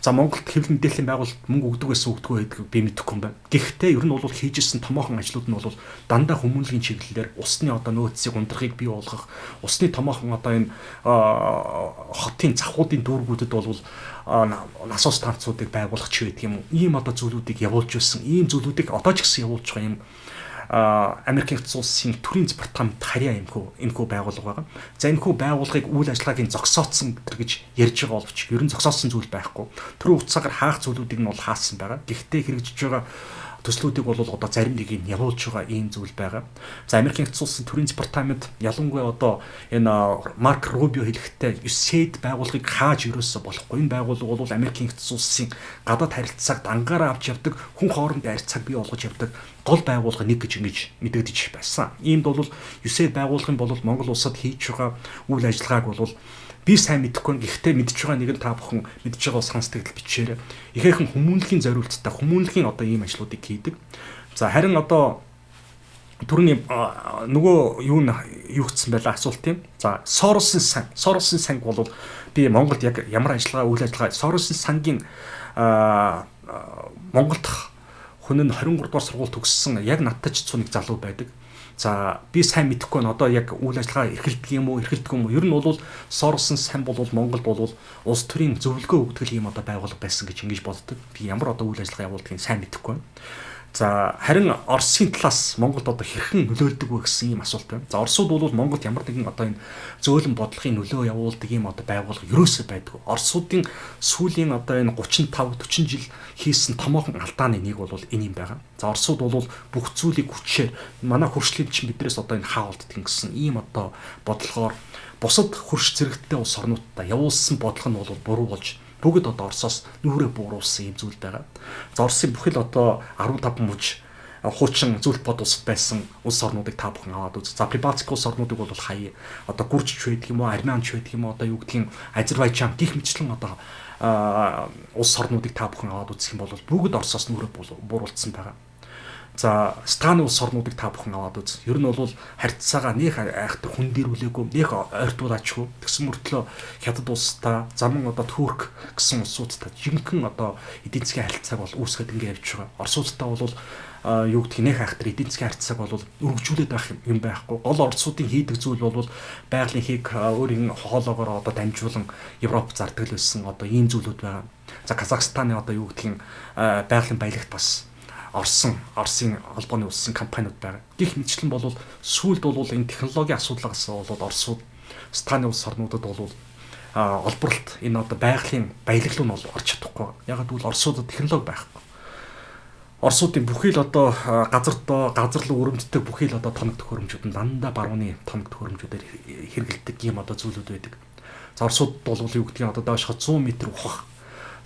за Монголд хэвлэл мэдээллийн байгууллагт мөнгө өгдөг байсан өгдөггүй байдгийг би мэдэхгүй юм байна. Гэхдээ ер нь бол хийж ирсэн томоохон ажлууд нь бол дандаа хүмүүнлэгийн чиглэлээр усны одоо нөөцийг ундрахыг бий болгох, усны томоохон одоо энэ хотын завхуудын дүүргүүдэд бол насос станцуудыг байгуулах ч байдаг юм уу. Ийм одоо зүйлүүдийг явуулж байсан, ийм зүйлүүдийг одоо ч гэсэн явуулж байгаа юм Америкийн нэгдсэн улсын төрийн департамент харьяа энэхүү байгууллага байгаа. За энэхүү байгууллагыг үйл ажиллагааг нь зогсоодсон гэж ярьж байгаа боловч ер нь зогсоосон зүйл байхгүй. Түрүү утсаагаар хаах зүйлүүдийг нь бол хаасан байгаа. Гэхдээ хэрэгжиж байгаа төслүүдийг бол одоо зарим нэг нь явуулж байгаа ийм зүйл байгаа. За Америкийн нэгдсэн улсын төрийн департамент ялангуяа одоо энэ Марк Рубио хэлэхдээ USAID байгууллагыг хааж ерөөсөө болохгүй. Энэ байгууллага бол Америкийн нэгдсэн улсын гадаад харилцааг дангаараа авч явдаг, хүн хоорондын харилцааг бий болгож явдаг гол байгууллага нэг гэж ингэж мэдэгдэж байсан. Иймд бол USAID байгууллагын бол Монгол улсад хийж байгаа үйл ажиллагааг бол би сайн мэдэхгүй, гэхдээ мэдж байгаа нэг нь та бүхэн мэдж байгаа сан сэтгэл бичээрэй. Ихээхэн хүмүүнлэгийн зориулттай хүмүүнлэгийн одоо ийм ажлуудыг хийдэг. За харин одоо түрүүний нөгөө юу нь юу гэсэн байлаа асуулт юм. За Соросын сан. Соросын санг бол би Монголд яг ямар ажиллагаа үйл ажиллагаа Соросын сангийн Монголд хүн нь 23 дугаар сургууль төгссөн яг надтай ч цуу нэг залуу байдаг. За би сайн мэдэхгүй нь одоо яг үйл ажиллагаа эрхэлдэг юм уу, эрхэлдэг юм уу? Ер нь бол Соросын сан бол Монголд бол улс төрийн зөвлөгөө өгдөг юм одоо байгууллага байсан гэж ингэж боддог. Би ямар одоо үйл ажиллагаа явуулдгийг сайн мэдэхгүй байна. За харин Оросын талаас Монголд одоо хэрхэн нөлөөлдөг вэ гэсэн ийм асуулт байна. За Оросууд бол Монголд ямар нэгэн одоо энэ зөөлөн бодлогын нөлөө явуулдаг ийм одоо байгууллага ерөөсөө байдгүй. Оросуудын сүүлийн одоо энэ 35 40 жил хийсэн томоохон алдааны нэг бол энэ юм байгаа. За Оросууд бол бүх зүйлийг хүчээр манай хөршлийг чинь бидрээс одоо энэ хаа болддог гэсэн ийм одоо бодлогоор бусад хөрш зэрэгтэй улс орнуудтай явуулсан бодлого нь бол буруу болж бүгд одоо Оросоос нүрээ бууруулсан юм зүйл байгаа. За Оросын бүхэл одоо 15 мужи хуучин зүйлт бод улсад байсан улс орнуудыг та бүхэн аваад үз. За Прибалтик улс орнуудыг бол хаяа одоо Гүржч байдаг юм уу, Армянч байдаг юм уу, одоо юу гэдгийг Азербайджан гих мэтчлэн одоо улс орнуудыг та бүхэн аваад үзэх юм бол бүгд Оросоос нүрээ бууруулсан байгаа. За Станы улс орнуудыг та бүхэн аваад үз. Ер нь бол харьцаагаа нэх айхтар хүндэрүүлээгүй, нэх ойртуулаачгүй. Тэгсэн мөртлөө Хятад улстай, заман одоо Турк гэсэн улсуудтай жинхэнэ одоо эдийн засгийн харилцааг бол үүсгээд ингэ явж байгаа. Оросуудтай бол юу гэдгийг нэх айхтар эдийн засгийн харьцааг бол өргөжүүлээд байх юм байхгүй. Гол Оросуудын хийдэг зүйл бол байгалийн хийг өөрийн хоолоогоор одоо дамжуулан Европ зардаг л байсан одоо ийм зүйлүүд байгаа. За Казахстаны одоо юу гэдгийг байгалийн баялагт бас Оросын холбооны улсын компаниуд байгаа. Гэх мэтчлэн бол сүүлд бол энэ технологийн асуудлаас болоод Оросууд Станы улс орнуудад бол олборлолт энэ одоо байгалийн баялаглал нь бол орч чадахгүй. Яг гэвэл Оросуудад технологи байхгүй. Оросуудын бүхий л одоо газар руу өрөмддөг бүхий л одоо тоног төхөөрөмжүүд нь дандаа барууны тоног төхөөрөмжүүдээр хэрэглэдэг ийм одоо зүйлүүд байдаг. За Оросууд бол юу гэдгийг одоо доошоо 100 м ухах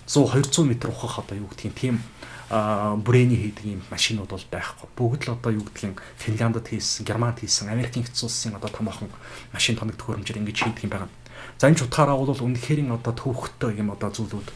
100 200 м ухах одоо юу гэдгийг тийм бүрээний хийдэг юм машинууд бол байхгүй. Бүгд л одоо юу гэдгийг Финляндд хийсэн, Германд хийсэн, Америкийн нэгдсэн улсын одоо томоохон машин тоног төхөөрөмжөөр ингэж хийдэг юм байна. За энэ ч утгаараа бол үнэхээр одоо төвхтөө юм одоо зүйлүүд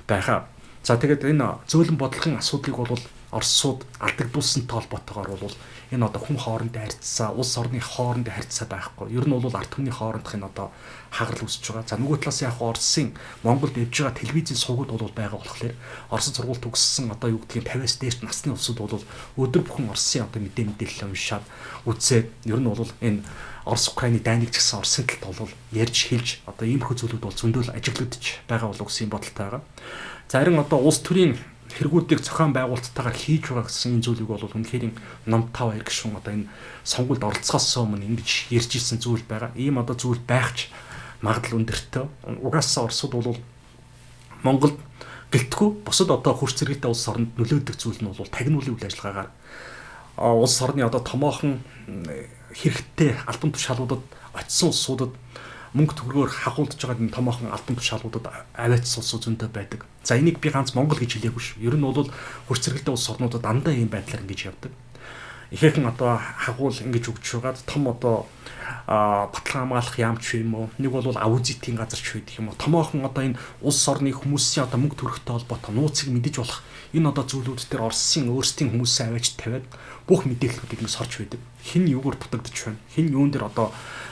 байгаа. За тэгээд энэ зөөлөн бодлогын асуудлыг бол Оросууд алдагдуулсантай холбоотойгоор бол энэ одоо хүн хоорондын харьцаа, улс орны хоорондын харьцаа байхгүй. Ер нь бол ард түмний хоорондох энэ одоо хагарал үүсэж байгаа. За нөгөө талаас яг Оросын Монголд явж байгаа телевизийн сувгууд бол байгаа болохоор Оросын сургууль төгссөн одоо юу гэдгийг 50-аас дээш насны улсууд бол өдөр бүхэн Оросын одоо мэдээлэл уншаад үзээд ер нь бол энэ Орос Украины дайныг ч гэсэн Оросын талд бол ярьж хэлж одоо иймэрхүү зүйлүүд бол зөндөл ажиглагдчих байгаа болов гэсэн бодолтой байгаа. За харин одоо улс төрийн хэрэгүүдийг зохион байгуулалттайгаар хийж байгаа гэсэн энэ зүйлийг бол үнэхээр ном 5 2 гишүүн одоо энэ сонгуульд оролцохоос өмнө ингэж ярьж ирсэн зүйл байгаа. Ийм одоо зүйл байх ч магадлал өндөртэй. Угаасаа Оросууд бол Монголд гэлтгүй бусад одоо хөрс зэрэгтэй улс оронд нөлөөдөг зүйл нь бол тагнуулын үйл ажиллагаагаар улс орны одоо томоохон хэрэгтэй албан тушаалуудад очисон улсуудад мөнгө төгрөгөөр хагуулж байгаа энэ томоохон албан тушаалуудад аваачсан улсууд зөндөө байдаг. За энийг би ганц Монгол гэж хэлээгүй шүү. Ер нь бол хөрс зэрэгэлдээ улс орнуудад дандаа ийм байдлаар ингэж явдаг. Ихээхэн одоо хагуул ингэж өгч байгаад том одоо баталгаа хамгаалах яамч юм уу? Нэг бол аудитын газар ч байдаг юм уу? Томоохон одоо энэ улс орны хүмүүсийн одоо мөнгө төрөхтэй холбоотой нууцыг мэдэж болох энэ одоо зүйлүүд дээр Оросын өөрсдийн хүмүүсээ аваач тавиад бүх мэдээллүүдийг нь сорж байдаг. Хэн юугаар дутагдчих байна? Хэн юун дээр одоо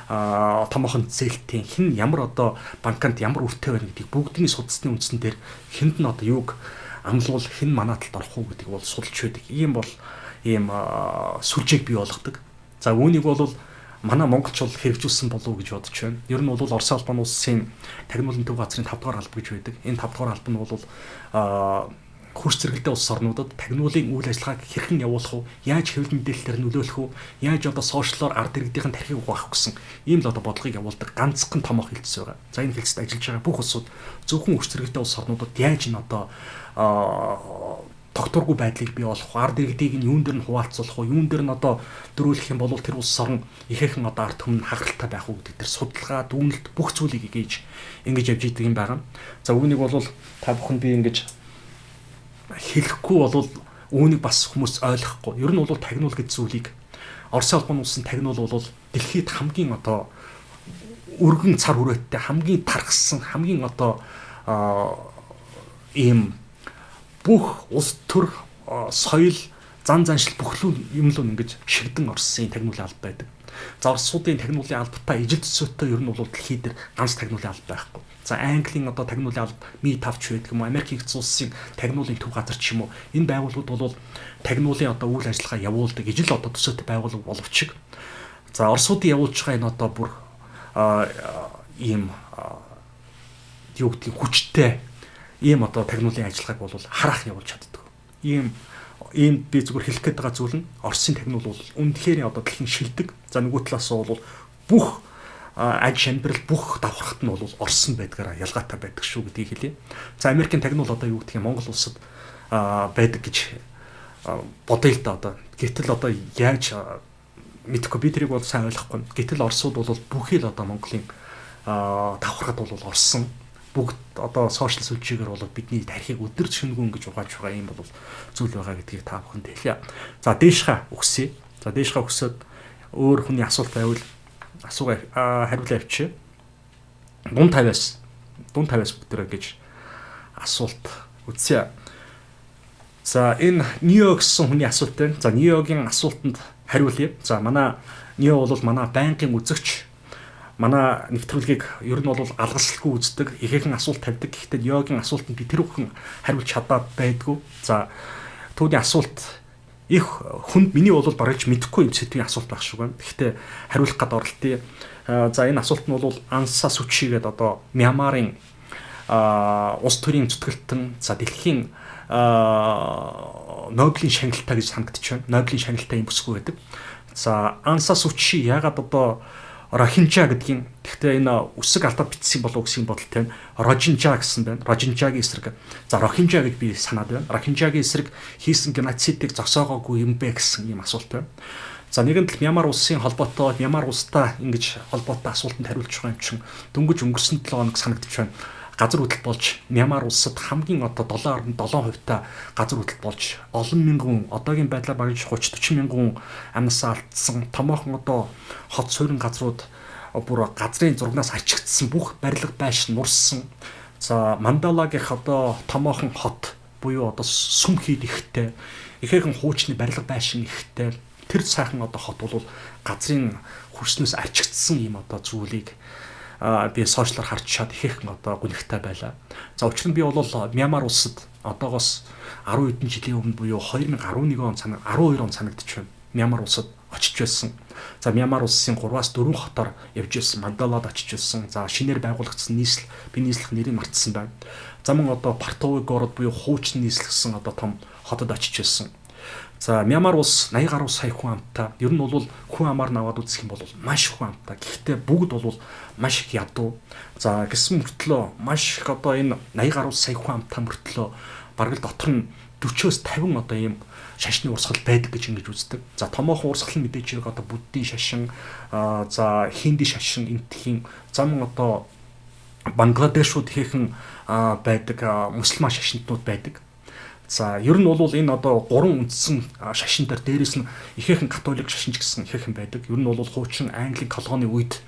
томоохон зээлтэй, хэн ямар одоо банканд ямар үртэй байна гэдгийг бүгдний судалсны үндсэн дээр хэнд нь одоо юуг амлуул хэн манай талд орох уу гэдгийг бол судалж байдаг. Ийм бол ийм сүлжээг бий болгодог. За үүнийг бол манай монголч бол хэрэгжүүлсэн болов уу гэж бодож байна. Ер нь бол Оросын холбооны улсын тагнуулын төв газрын 5 дугаар алба гэж байдаг. Энэ 5 дугаар алба нь бол хөрс зэрэгэлдээ улс орнуудад тагнуулын үйл ажиллагааг хэрхэн явуулах вэ? Яаж хэвлэл мэдээллээр нөлөөлөх вэ? Яаж одоо сошиалор ард иргэдийн тархийг угаах гэсэн ийм л одоо бодлогыг явуулдаг ганцхан томоох хэлтс байгаа. За энэ хэлтсэд ажиллаж байгаа бүх улсууд зөвхөн хөрс зэрэгэлдээ улс орнуудад яаж энэ одоо тогтворгүй байдлыг бий болгох, ард иргэдийг нь юун дээр нь хуваалцуулах уу, юун дээр нь одоо дөрүүлэх юм бол тэр улс орн ихээхэн одоо ард түмэн хагаралтай байх уу гэдэг тэр судалгаа, дүгнэлт бүх зүйлийг хийж ингэж явж идэг юм байна. За үүнийг бол та бүхэн би ингэж хэлэхгүй бол үүнийг бас хүмүүс ойлгохгүй. Ер нь бол тагнуул гэж зүйлийг Оросын холбооны улсын тагнуул бол дэлхийд хамгийн одоо өргөн цар хүрээтэй, хамгийн тархсан, хамгийн одоо ийм бүх улс төр соёл зан заншил бүхлүү юм л ингэж шигдэн Оросын тагнуулын алба байдаг. За Оросуудын тагнуулын албатай ижил төсөөтэй ер нь бол дэлхий дээр ганц тагнуулын алба байхгүй. За Английн одоо тагнуулын алба Mi-5 ч байдаг юм уу, Америкийн нэгдсэн улсын тагнуулын төв газар ч юм уу. Энэ байгууллагууд бол тагнуулын одоо үйл ажиллагаа явуулдаг ижил одоо төсөөтэй байгууллага боловч за Оросуудын явуулж байгаа энэ одоо бүр ийм юу гэдгийг хүчтэй ийм одоо тагнуулын ажиллагааг бол харах явуулж чаддаг. Ийм би зүгээр хэлэх гээд байгаа зүйл нь Оросын тагнуул бол үнэхээр одоо дэлхийн шилдэг. За нөгөө талаас бол бүх аж шамбирал бүх давхархат нь бол Оросын байдгаараа ялгаатай байдаг шүү гэдгийг хэлье. За Америкийн тагнуул одоо юу гэдгийг Монгол улсад байдаг гэж бодъё л да одоо. Гэтэл одоо яаж мэдэхгүй би тэрийг бол сайн ойлгохгүй. Гэтэл Оросууд бол бүхий л одоо Монголын давхархат бол Оросын бүгд одоо сошиал сүлжээгээр бол бидний тархийг өдөр шөнөгүй ингэж угааж байгаа юм бол зүйл байгаа гэдгийг та бүхэнд хэлье. За дээшхаа өгсөе. За дээшхаа өгсөд өөр хүний асуулт байвал асуугаа хариулаа авчи. Дунд 50-аас бүгдээрээ гэж асуулт үзье. За энэ Нио гэсэн хүний асуулт байна. За Ниогийн асуултанд хариулъя. За манай Нио бол манай байнгын үзэгч. Манай нэвтрүүлгийг ер нь бол алгасалгүй үздэг, ихээхэн асуулт тавьдаг. Гэхдээ Ниогийн асуултанд би тэр бүхэн хариулж чадаад байдгүй. За түүний асуулт их хүнд миний бол бараг ч мэдэхгүй юм сэдвийн асуулт байх шиг байна. Гэхдээ хариулах гад оролтъё. За энэ асуулт нь бол Анса Сучи гэдэг одоо Мьянмарын улс төрийн зүтгэлтэн за дэлхийн Нобелийн шагналтай гэж санагдчих байна. Нобелийн шагналтай юм бүсгүй байдаг. За Анса Сучи яагаад одоо Рохинжа гэдгийн гэхдээ энэ үсэг алдаад бичсэн болов уу гэсэн бодолтой байна. Рожинжа гэсэн байна. Рожинжагийн эсрэг. За Рохинжа гэж би санаад байна. Рохинжагийн эсрэг хийсэн геноцидыг зогсоогоогүй юм бэ гэсэн ийм асуулт байна. За нэгэн тал Мьянмар улсын холбоотой Мьянмар улстай ингэж холбоотой асуултанд хариулж байгаа юм чинь дөнгөж өнгөрсөн 7 хоног санагдчих байна. газар хөдлөлт болж Мьянмар улсад хамгийн одоо 7.7% та газар хөдлөлт болж олон мянган, одоогийн байдлаар бараг 30 40 мянган амнасаа алдсан, томоохон одоо хот суурин газрууд бүр газрын зургнаас арчигдсан, бүх барилга байшин нурсан. За Мандала гэх одоо томоохон хот буюу одоо сүм хийд ихтэй, ихээхэн хуучны барилга байшин ихтэй тэр сайхан одоо хот бол газрын хөрснөөс арчигдсан ийм одоо зүйлийг би сошиалар харж чад ихээхэн одоо гүнхтэй байлаа. За учир нь би бол Мьянмар улсад одоогоос 10 хэдэн жилийн өмнө буюу 2011 он санаг 12 он санагдчих байна. Мьянмар улсад очиж байсан. За Мьянмар улсын 3-аас 4 хотоор явж байсан. Мандалад очиж байсан. За шинээр байгуулагдсан нийслэл, би нийслэх нэрийг мартсан байна. За мөн одоо Портовый город буюу хуучин нийслэгсэн одоо том хотод очиж байсан. За Мьянмар улс 80 гаруй сая хүн амтай. Ер нь бол хүн амаар наваад үзэх юм бол маш хүн амтай. Гэхдээ бүгд бол маш их ядуу. За гэсэн мөртлөө маш их одоо энэ 80 гаруй сая хүн амтай мөртлөө бараг л дотор нь 40-оос 50 одоо ийм шашны урсгал байдаг гэж ингэж үздэг. За томоохон урсгал нь мэдээж хэрэг одоо буддийн шашин, за хинди шашин, энтхийн, за мөн одоо Бангладешууд ихээхэн байдаг мусульман шашинтнууд байдаг. За ер нь бол энэ одоо гурван үндсэн шашин дээр дээрээс нь ихээхэн католик шашин ч гэсэн ихээхэн байдаг. Ер нь бол хуучин Английн колони үед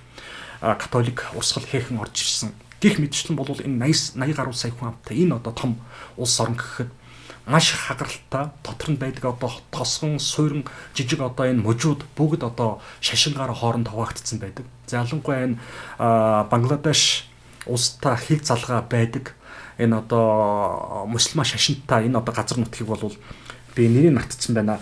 католик урсгал ихээхэн орж ирсэн. Гэх мэтчлэн бол энэ 80 гаруй сая хүн амтай энэ одоо том улс орн гэхэд маш хагаралтай, дотор нь байдаг одоо тосгон, суурин, жижиг одоо энэ мужууд бүгд одоо шашингаараа хооронд хуваагдсан байдаг. За ялангуяа энэ Бангладеш улстай хил залгаа байдаг. Энэ одоо мусульман шашинтай энэ одоо газар нутгийг бол би нэрийг мартчихсан байна.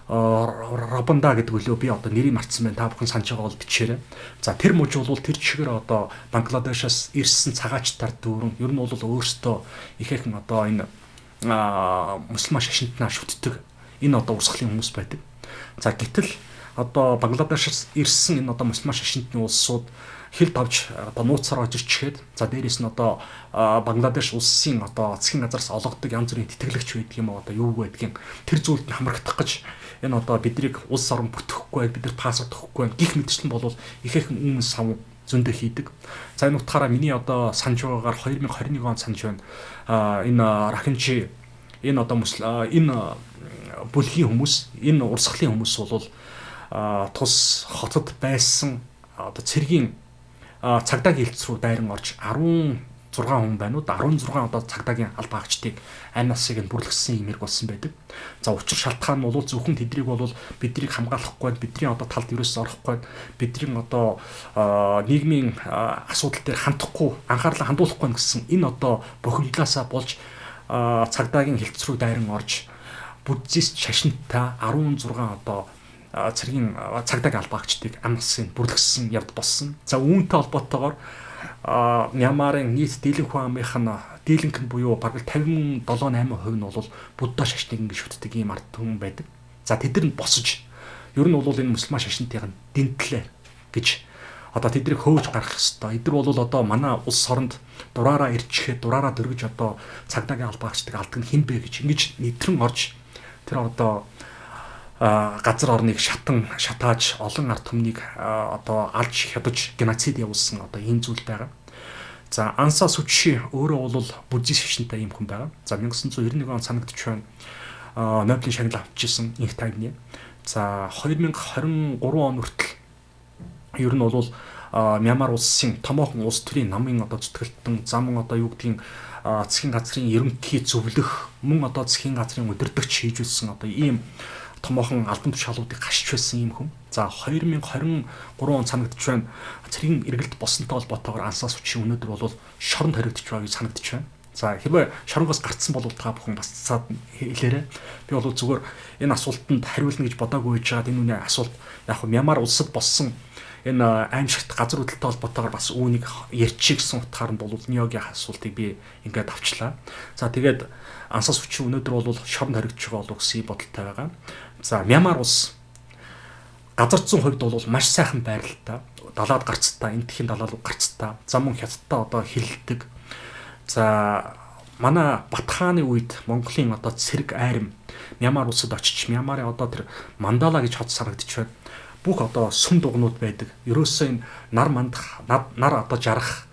Робонда гэдэг үлээ би одоо нэрийг мартсан байна. Та бүхэн санаж байгаа бол бичээрэй. За тэр мужи бол тэр чигээр одоо Бангладешаас ирсэн цагаачтар дүүрэн ер нь бол өөрсдөө ихээхэн одоо энэ мусульман шашинтнаа шүтдэг энэ одоо урсгалын хүмүүс байдаг. За гэтэл одоо Бангладешаас ирсэн энэ одоо мусульман шашинтны улсууд хил давж одоо нууцаар орж ирчгээд, за дээрээс нь одоо Бангладеш улсын одоо засгийн газраас олгодог янз бүрийн тэтгэлэгч байдаг юм одоо юу байдгийг тэр зүйлд нь хамрагдах гэж энэ одоо биднийг улс орон бүтэхгүй, бид нар паспорт өгөхгүй гих мэтчлэн бол ихээхэн өмнө сав зөндөө хийдэг. За энэ утгаараа миний одоо санаж байгаагаар 2021 он санаж байна. Энэ Рахинчи энэ одоо энэ бүлгийн хүмүүс, энэ урсгалын хүмүүс бол тус хотод байсан одоо цэргийн цагдаагийн хилцс рүү дайран орж 16 хүн байна уу? 16 одоо цагдаагийн албаагчдыг амь насыг нь бүрлэхсэн юм хэрэг болсон байдаг. За учир шалтгаан нь бол зөвхөн тэдрийг бол биднийг хамгаалахгүй, бидний одоо талд ерөөсөө орохгүй, бидний одоо нийгмийн асуудал дээр хандахгүй, анхаарлаа хандуулахгүй гэсэн энэ одоо бохимдлаасаа болж цагдаагийн хилцс рүү дайран орж буддист шашинтай 16 одоо цэргийн цагдаагийн албаагчдыг ам насын бүрлэхсэн явд болсон. За үүнтэй холбоотойгоор Мьянмарын нийт дийлэнх хүн амынх нь дийлэнх нь буюу бараг 57 8% нь бол будда шашныг ингэж шүтдэг ийм ард түмэн байдаг. За тэд нар нь босож ер нь бол энэ мусульман шашинтыг нь дэнтлээ гэж одоо тэднийг хөөж гаргах ёстой. Эдгээр бол одоо манай улс оронд дураараа ирчгээд дураараа дөргиж одоо цагдаагийн албаагчдыг алдаг нь хэн бэ гэж ингэж нэтрэн орж тэр одоо газар орныг шатан шатааж олон ард түмнийг одоо алж хядаж геноцид явуулсан одоо ийм зүйл байгаа. За Анса Сучи өөрөө бол буддист шашинтай ийм хүн байгаа. За 1991 он санагдчих байна. Нобелийн шагнал авчихсан инх тайвны. За 2023 он хүртэл ер нь бол Мьянмар улсын томоохон улс төрийн намын одоо зүтгэлтэн зам одоо юу гэдгийг засгийн газрын ерөнхий зөвлөх мөн одоо засгийн газрын удирдагч хийж байсан одоо ийм томоохон албан тушаалуудыг гашиж байсан ийм хүн. За 2023 он санагдчих байна. Цэргийн эргэлт болсонтой холбоотойгоор Ансан Сучи өнөөдөр бол шоронд хоригдож байгааг санагдчих байна. За хэрвээ шоронгоос гарцсан бол та бүхэн бас цаад хэлээрэй. Би бол зүгээр энэ асуултанд хариулна гэж бодоагүй байж байгаад энэ үний асуулт яг хөө Мьянмар улсад болсон энэ аимшигт газар хөдлөлттэй холбоотойгоор бас үүнийг ярьчих гэсэн утгаар нь бол Ниогийн асуултыг би ингээд авчлаа. За тэгээд Ансан Сучи өнөөдөр бол шоронд хоригдож байгаа болов гэсэн бодолтой байгаа. За Мьянмар улс газар зүүн хувьд бол маш сайхан байралтай, далаад гарцтай, энтхийн далаад гарцтай, за мөн хятадтай одоо хилэлдэг. За манай Батхааны үед Монголын одоо цэрэг айрам Мьянмар улсад очиж Мьянмарын одоо тэр Мандала гэж хот санагдчих байна. Бүх одоо сүм дугнууд байдаг. Ерөөсөө энэ нар мандах, нар одоо жарах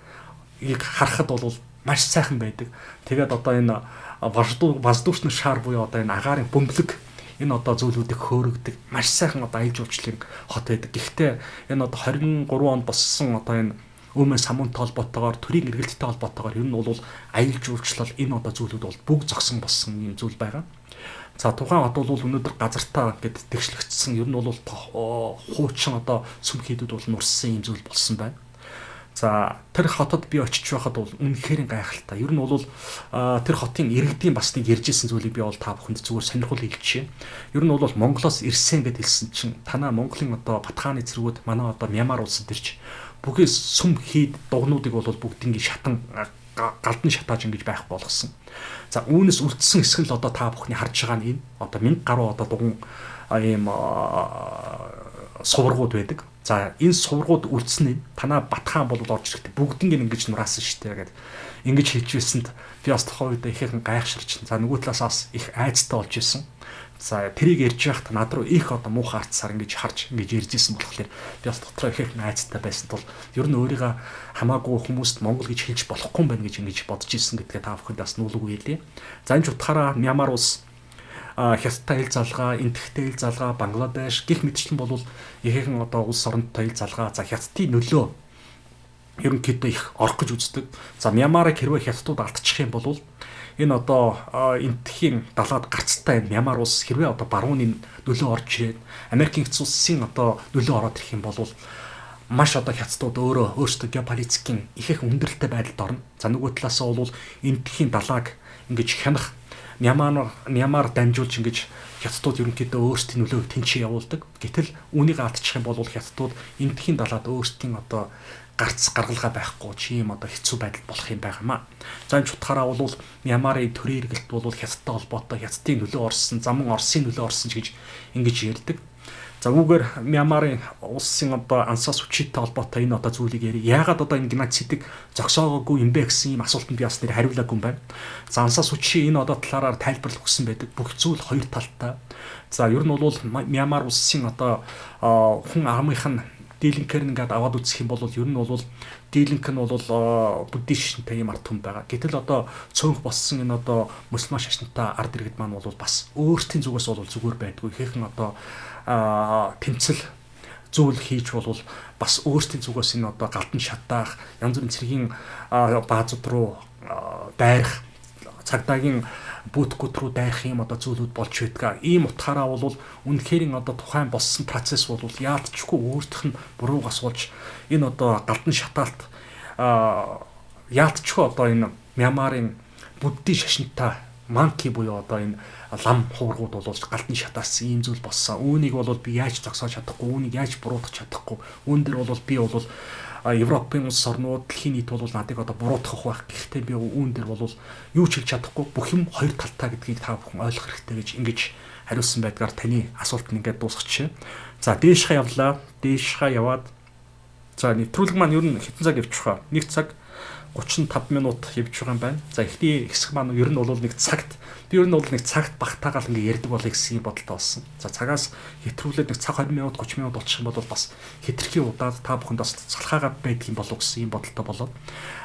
харахад бол маш сайхан байдаг. Тэгээд одоо энэ воздушный шар буюу одоо энэ агаарын бөмбөлөг энэ одоо зүйлүүдийг хөөрөгдөг маш сайхан одоо аялал жуулчлалын хот байдаг. Гэхдээ энэ одоо 23 онд боссон одоо энэ Өмнө самуунтай холбоотойгоор төрийн эргэлттэй холбоотойгоор ер нь бол аялал жуулчлал энэ одоо зүйлүүд бол бүгд зогсон болсон юм зүйл байгаа. За тухайн хот бол өнөөдөр газартаа ингээд тэгшлэгдсэн ер нь бол хуучин одоо сүм хийдүүд бол нурсан юм зүйл болсон байна. За тэр хотод би очиж байхад бол үнэхээр гайхалтай. Ер нь бол тэр хотын иргэдийн бас нэг ярьжсэн зүйлийг би бол та бүхэнд зүгээр сонирхол хэлчихье. Ер нь бол Монголоос ирсэн гэд хэлсэн чинь танаа Монголын одоо Батхааны цэргүүд манай одоо Мьянмар улсад ирж бүхий сүм хийд дугнуудыг бол бүгднийг шатан галдан шатааж ингэж байхгүй болгосон. За үүнээс үлдсэн хэсэг л одоо та бүхний харж байгаа нь энэ одоо 1000 гаруй одоо дугуй ийм суваргууд байдаг. За энэ суваргууд үлдсэн нь танаа Батхаан бол орж ирэхдээ бүгднийг ингэж нураасан штэ гэдэг ингэж хэлж байсанд би бас тухайн үед ихэхэн гайхширч. За нөгөө талаас бас их айцтай болж исэн. За тэрийг ярьж байхад над руу их одоо муухай арцсаар ингэж харж ингэж ярьж исэн болохоор би бас дотроо ихэхэн айцтай байсан тул ер нь өөрийгөө хамаагүй хүмүүст Монгол гэж хэлж болохгүй юм байна гэж ингэж бодож исэн гэдгээ та бүхэнд бас нуулгүй хэлье. За энэ ч утгаараа Мьянмар улс Хятадтай хил залгаа, Энэтхэгтэй хил залгаа, Бангладеш гих мэтчлэн бол ихээхэн одоо улс оронтой хил залгаа. За Хятадын нөлөө ерөнхийдөө их орох гэж үздэг. За Мьянмарыг хэрвээ Хятадууд алдчих юм бол энэ одоо Энэтхэгийн далаад гарцтай энэ Мьянмар улс хэрвээ одоо барууны нөлөө орж ирээд Америкийн нэгдсэн улсын одоо нөлөө ороод ирэх юм бол маш одоо Хятадууд өөрөө өөрсдөө геополитикийн их их хүндрэлтэй байдалд орно. За нөгөө талаас нь бол Энэтхэгийн далааг ингэж хянах Мьянмар дамжуулж ингэж Хятадууд ерөнхийдөө өөрсдийн нөлөөг тэнцээ явуулдаг. Гэтэл үүнийг алдчих юм бол Хятадууд Энэтхэгийн далаад өөрсдийн одоо гарц гаргалгаа байхгүй чи юм одоо хэцүү байдал болох юм байгаамаа. За энэ ч утгаараа бол Мьянмарын төрийн эргэлт бол Хятадтай холбоотой Хятадын нөлөө орсон, замун Оросын нөлөө орсон ч гэж ингэж ярьдаг. За үүгээр Мьянмарын улсын одоо Ансаа Сучитай холбоотой энэ одоо зүйлийг ярив. Яагаад одоо энэ геноцидыг зогсоогоогүй юм бэ гэсэн ийм асуултанд би бас нэр хариулаагүй юм байна. За Ансаа Сучи энэ одоо талаараар тайлбарлах өгсөн байдаг. Бүх зүйл хоёр талтай. За ер нь бол Мьянмар улсын одоо хүн амынх нь Дилинкер ингээд аваад үзэх юм бол ер нь бол Дилинк нь бол буддист шашинтай юм ард түмэн байгаа. Гэтэл одоо цөөнх болсон энэ одоо мусульман шашинтай ард иргэд маань бол бас өөрсдийн зүгээс бол зүгээр байдгүй. Ихээхэн одоо тэмцэл зүйл хийж бол бас өөрсдийн зүгээс энэ одоо галдан шатаах, янз бүрийн цэргийн баазууд руу дайрах, цагдаагийн бүтгэгүүд рүү дайрах юм одоо зүйлүүд болж байдаг. Ийм утгаараа бол үнэхээр одоо тухайн болсон процесс бол яалтчгүй өөртөх нь буруугаас болж энэ одоо галдан шатаалт яалтчгүй одоо энэ Мьянмарын буддийн шашинтай манки буюу одоо энэ лам хуврагууд бол галдан шатаасан ийм зүйл болсон. Үүнийг бол би яаж зогсоож чадахгүй, үүнийг яаж буруутгах чадахгүй. Үүн дээр бол би бол Европын улс орнууд, дэлхийн нийт бол надыг одоо буруутгах байх. Гэхдээ би үүн дээр бол юу ч хэлж чадахгүй, бүх юм хоёр талтай гэдгийг та бүхэн ойлгох хэрэгтэй гэж ингэж хариулсан байдгаар таны асуулт нь ингээд дуусгачихъя. За дээшхээ явлаа. Дээшхээ яваад за нэвтрүүлэг маань ер нь хэдэн цаг явчих вэ? 1 цаг 35 минут явж байгаа юм байна. За эхний хэсэг маань ер нь бол нэг цагт би ер нь бол нэг цагт багтаагаал ингээ ярьдаг болъё гэсэн бодолтой болсон. За цагаас хэтрүүлээд нэг цаг 20 минут 30 минут болчих юм бол бас хэтэрхий удаад та бүхэнд бас залхаагаа байдаг юм болов гэсэн юм бодолтой болоод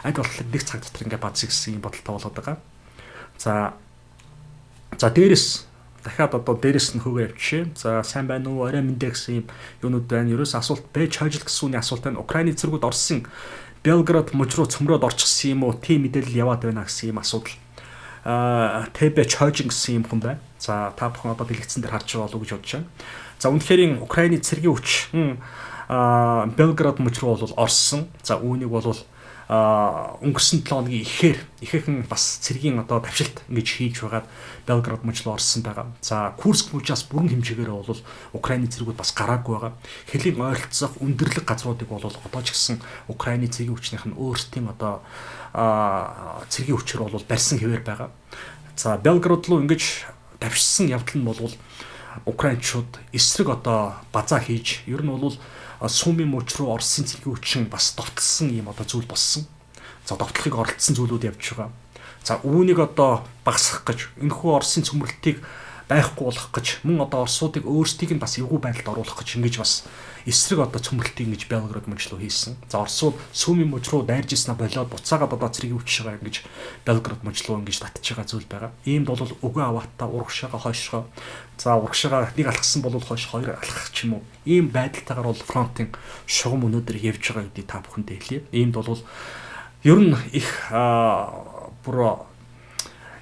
аль болохоор нэг цаг дотор ингээ бадсыг гэсэн юм бодолтой болоод байгаа. За дээрэс дахиад одоо дээрэс нь хөөгөө явчихъя. За сайн байна уу? Орой мэндэ гэсэн юм юунууд байна. Ерөөс асуулт Б чойжл гэсэн үний асуулт байна. Украины цэргүүд Оросын Белград мужи руу цөмрөөд орчихсон юм уу? Тийм мэдээлэл яваад байна гэсэн юм асуудал. ТБ Чойжин гэсэн юм хүн байна. За та бүхэн одоо дэлгэцэн дээр харж байгаа болов уу гэж бодож байна. За үнэхээр Украины цэргийн хүч Белград мужи руу бол орсон. За үүнийг бол өнгөрсөн 7 хоногийн ихээр ихээхэн бас цэргийн одоо давшилт ингэж хийж байгаад Белград мужи руу орсон байгаа. За Курск мужаас бүрэн хэмжээгээр бол Украины цэргүүд бас гараагүй байгаа. Хөлийн ойролцоох өндөрлөг газруудыг бол одоо ч гэсэн Украины цэргийн хүчнийх нь өөрсдийн одоо цэргийн хүчээр бол барьсан хэвээр байгаа. За Белград руу ингэж давшсан явдал нь бол Украинчууд эсрэг одоо базаа хийж ер нь бол Сумын мужи руу Оросын цэргийн хүчин бас довтлсон ийм одоо зүйл болсон. За довтлохыг оролдсон зүйлүүд явж байгаа. За үүнийг одоо багасгах гэж энэхүү Оросын цөмөрлөлтийг байхгүй болох гэж, мөн одоо Оросуудыг өөрсдийг нь бас эвгүй байдалд оруулах гэж ингэж бас эсрэг одоо цөмөрлөлтийг ингэж Белгород мужи руу хийсэн. За Оросууд Сүмийн муж руу дайрж ирсэн болоод буцаагаад одоо цэргийн хүч байгаа ингэж Белгород муж руу ингэж татж байгаа зүйл байгаа. Иймд бол өгөө аваатаа урагшаага хойшгоо. За урагшаага нэг алхсан бол хойш хоёр алхах ч юм уу. Ийм байдалтайгаар бол фронтын шугам өнөөдөр явж байгаа гэдгийг та бүхэндээ хэлье. Иймд бол ер нь их бүр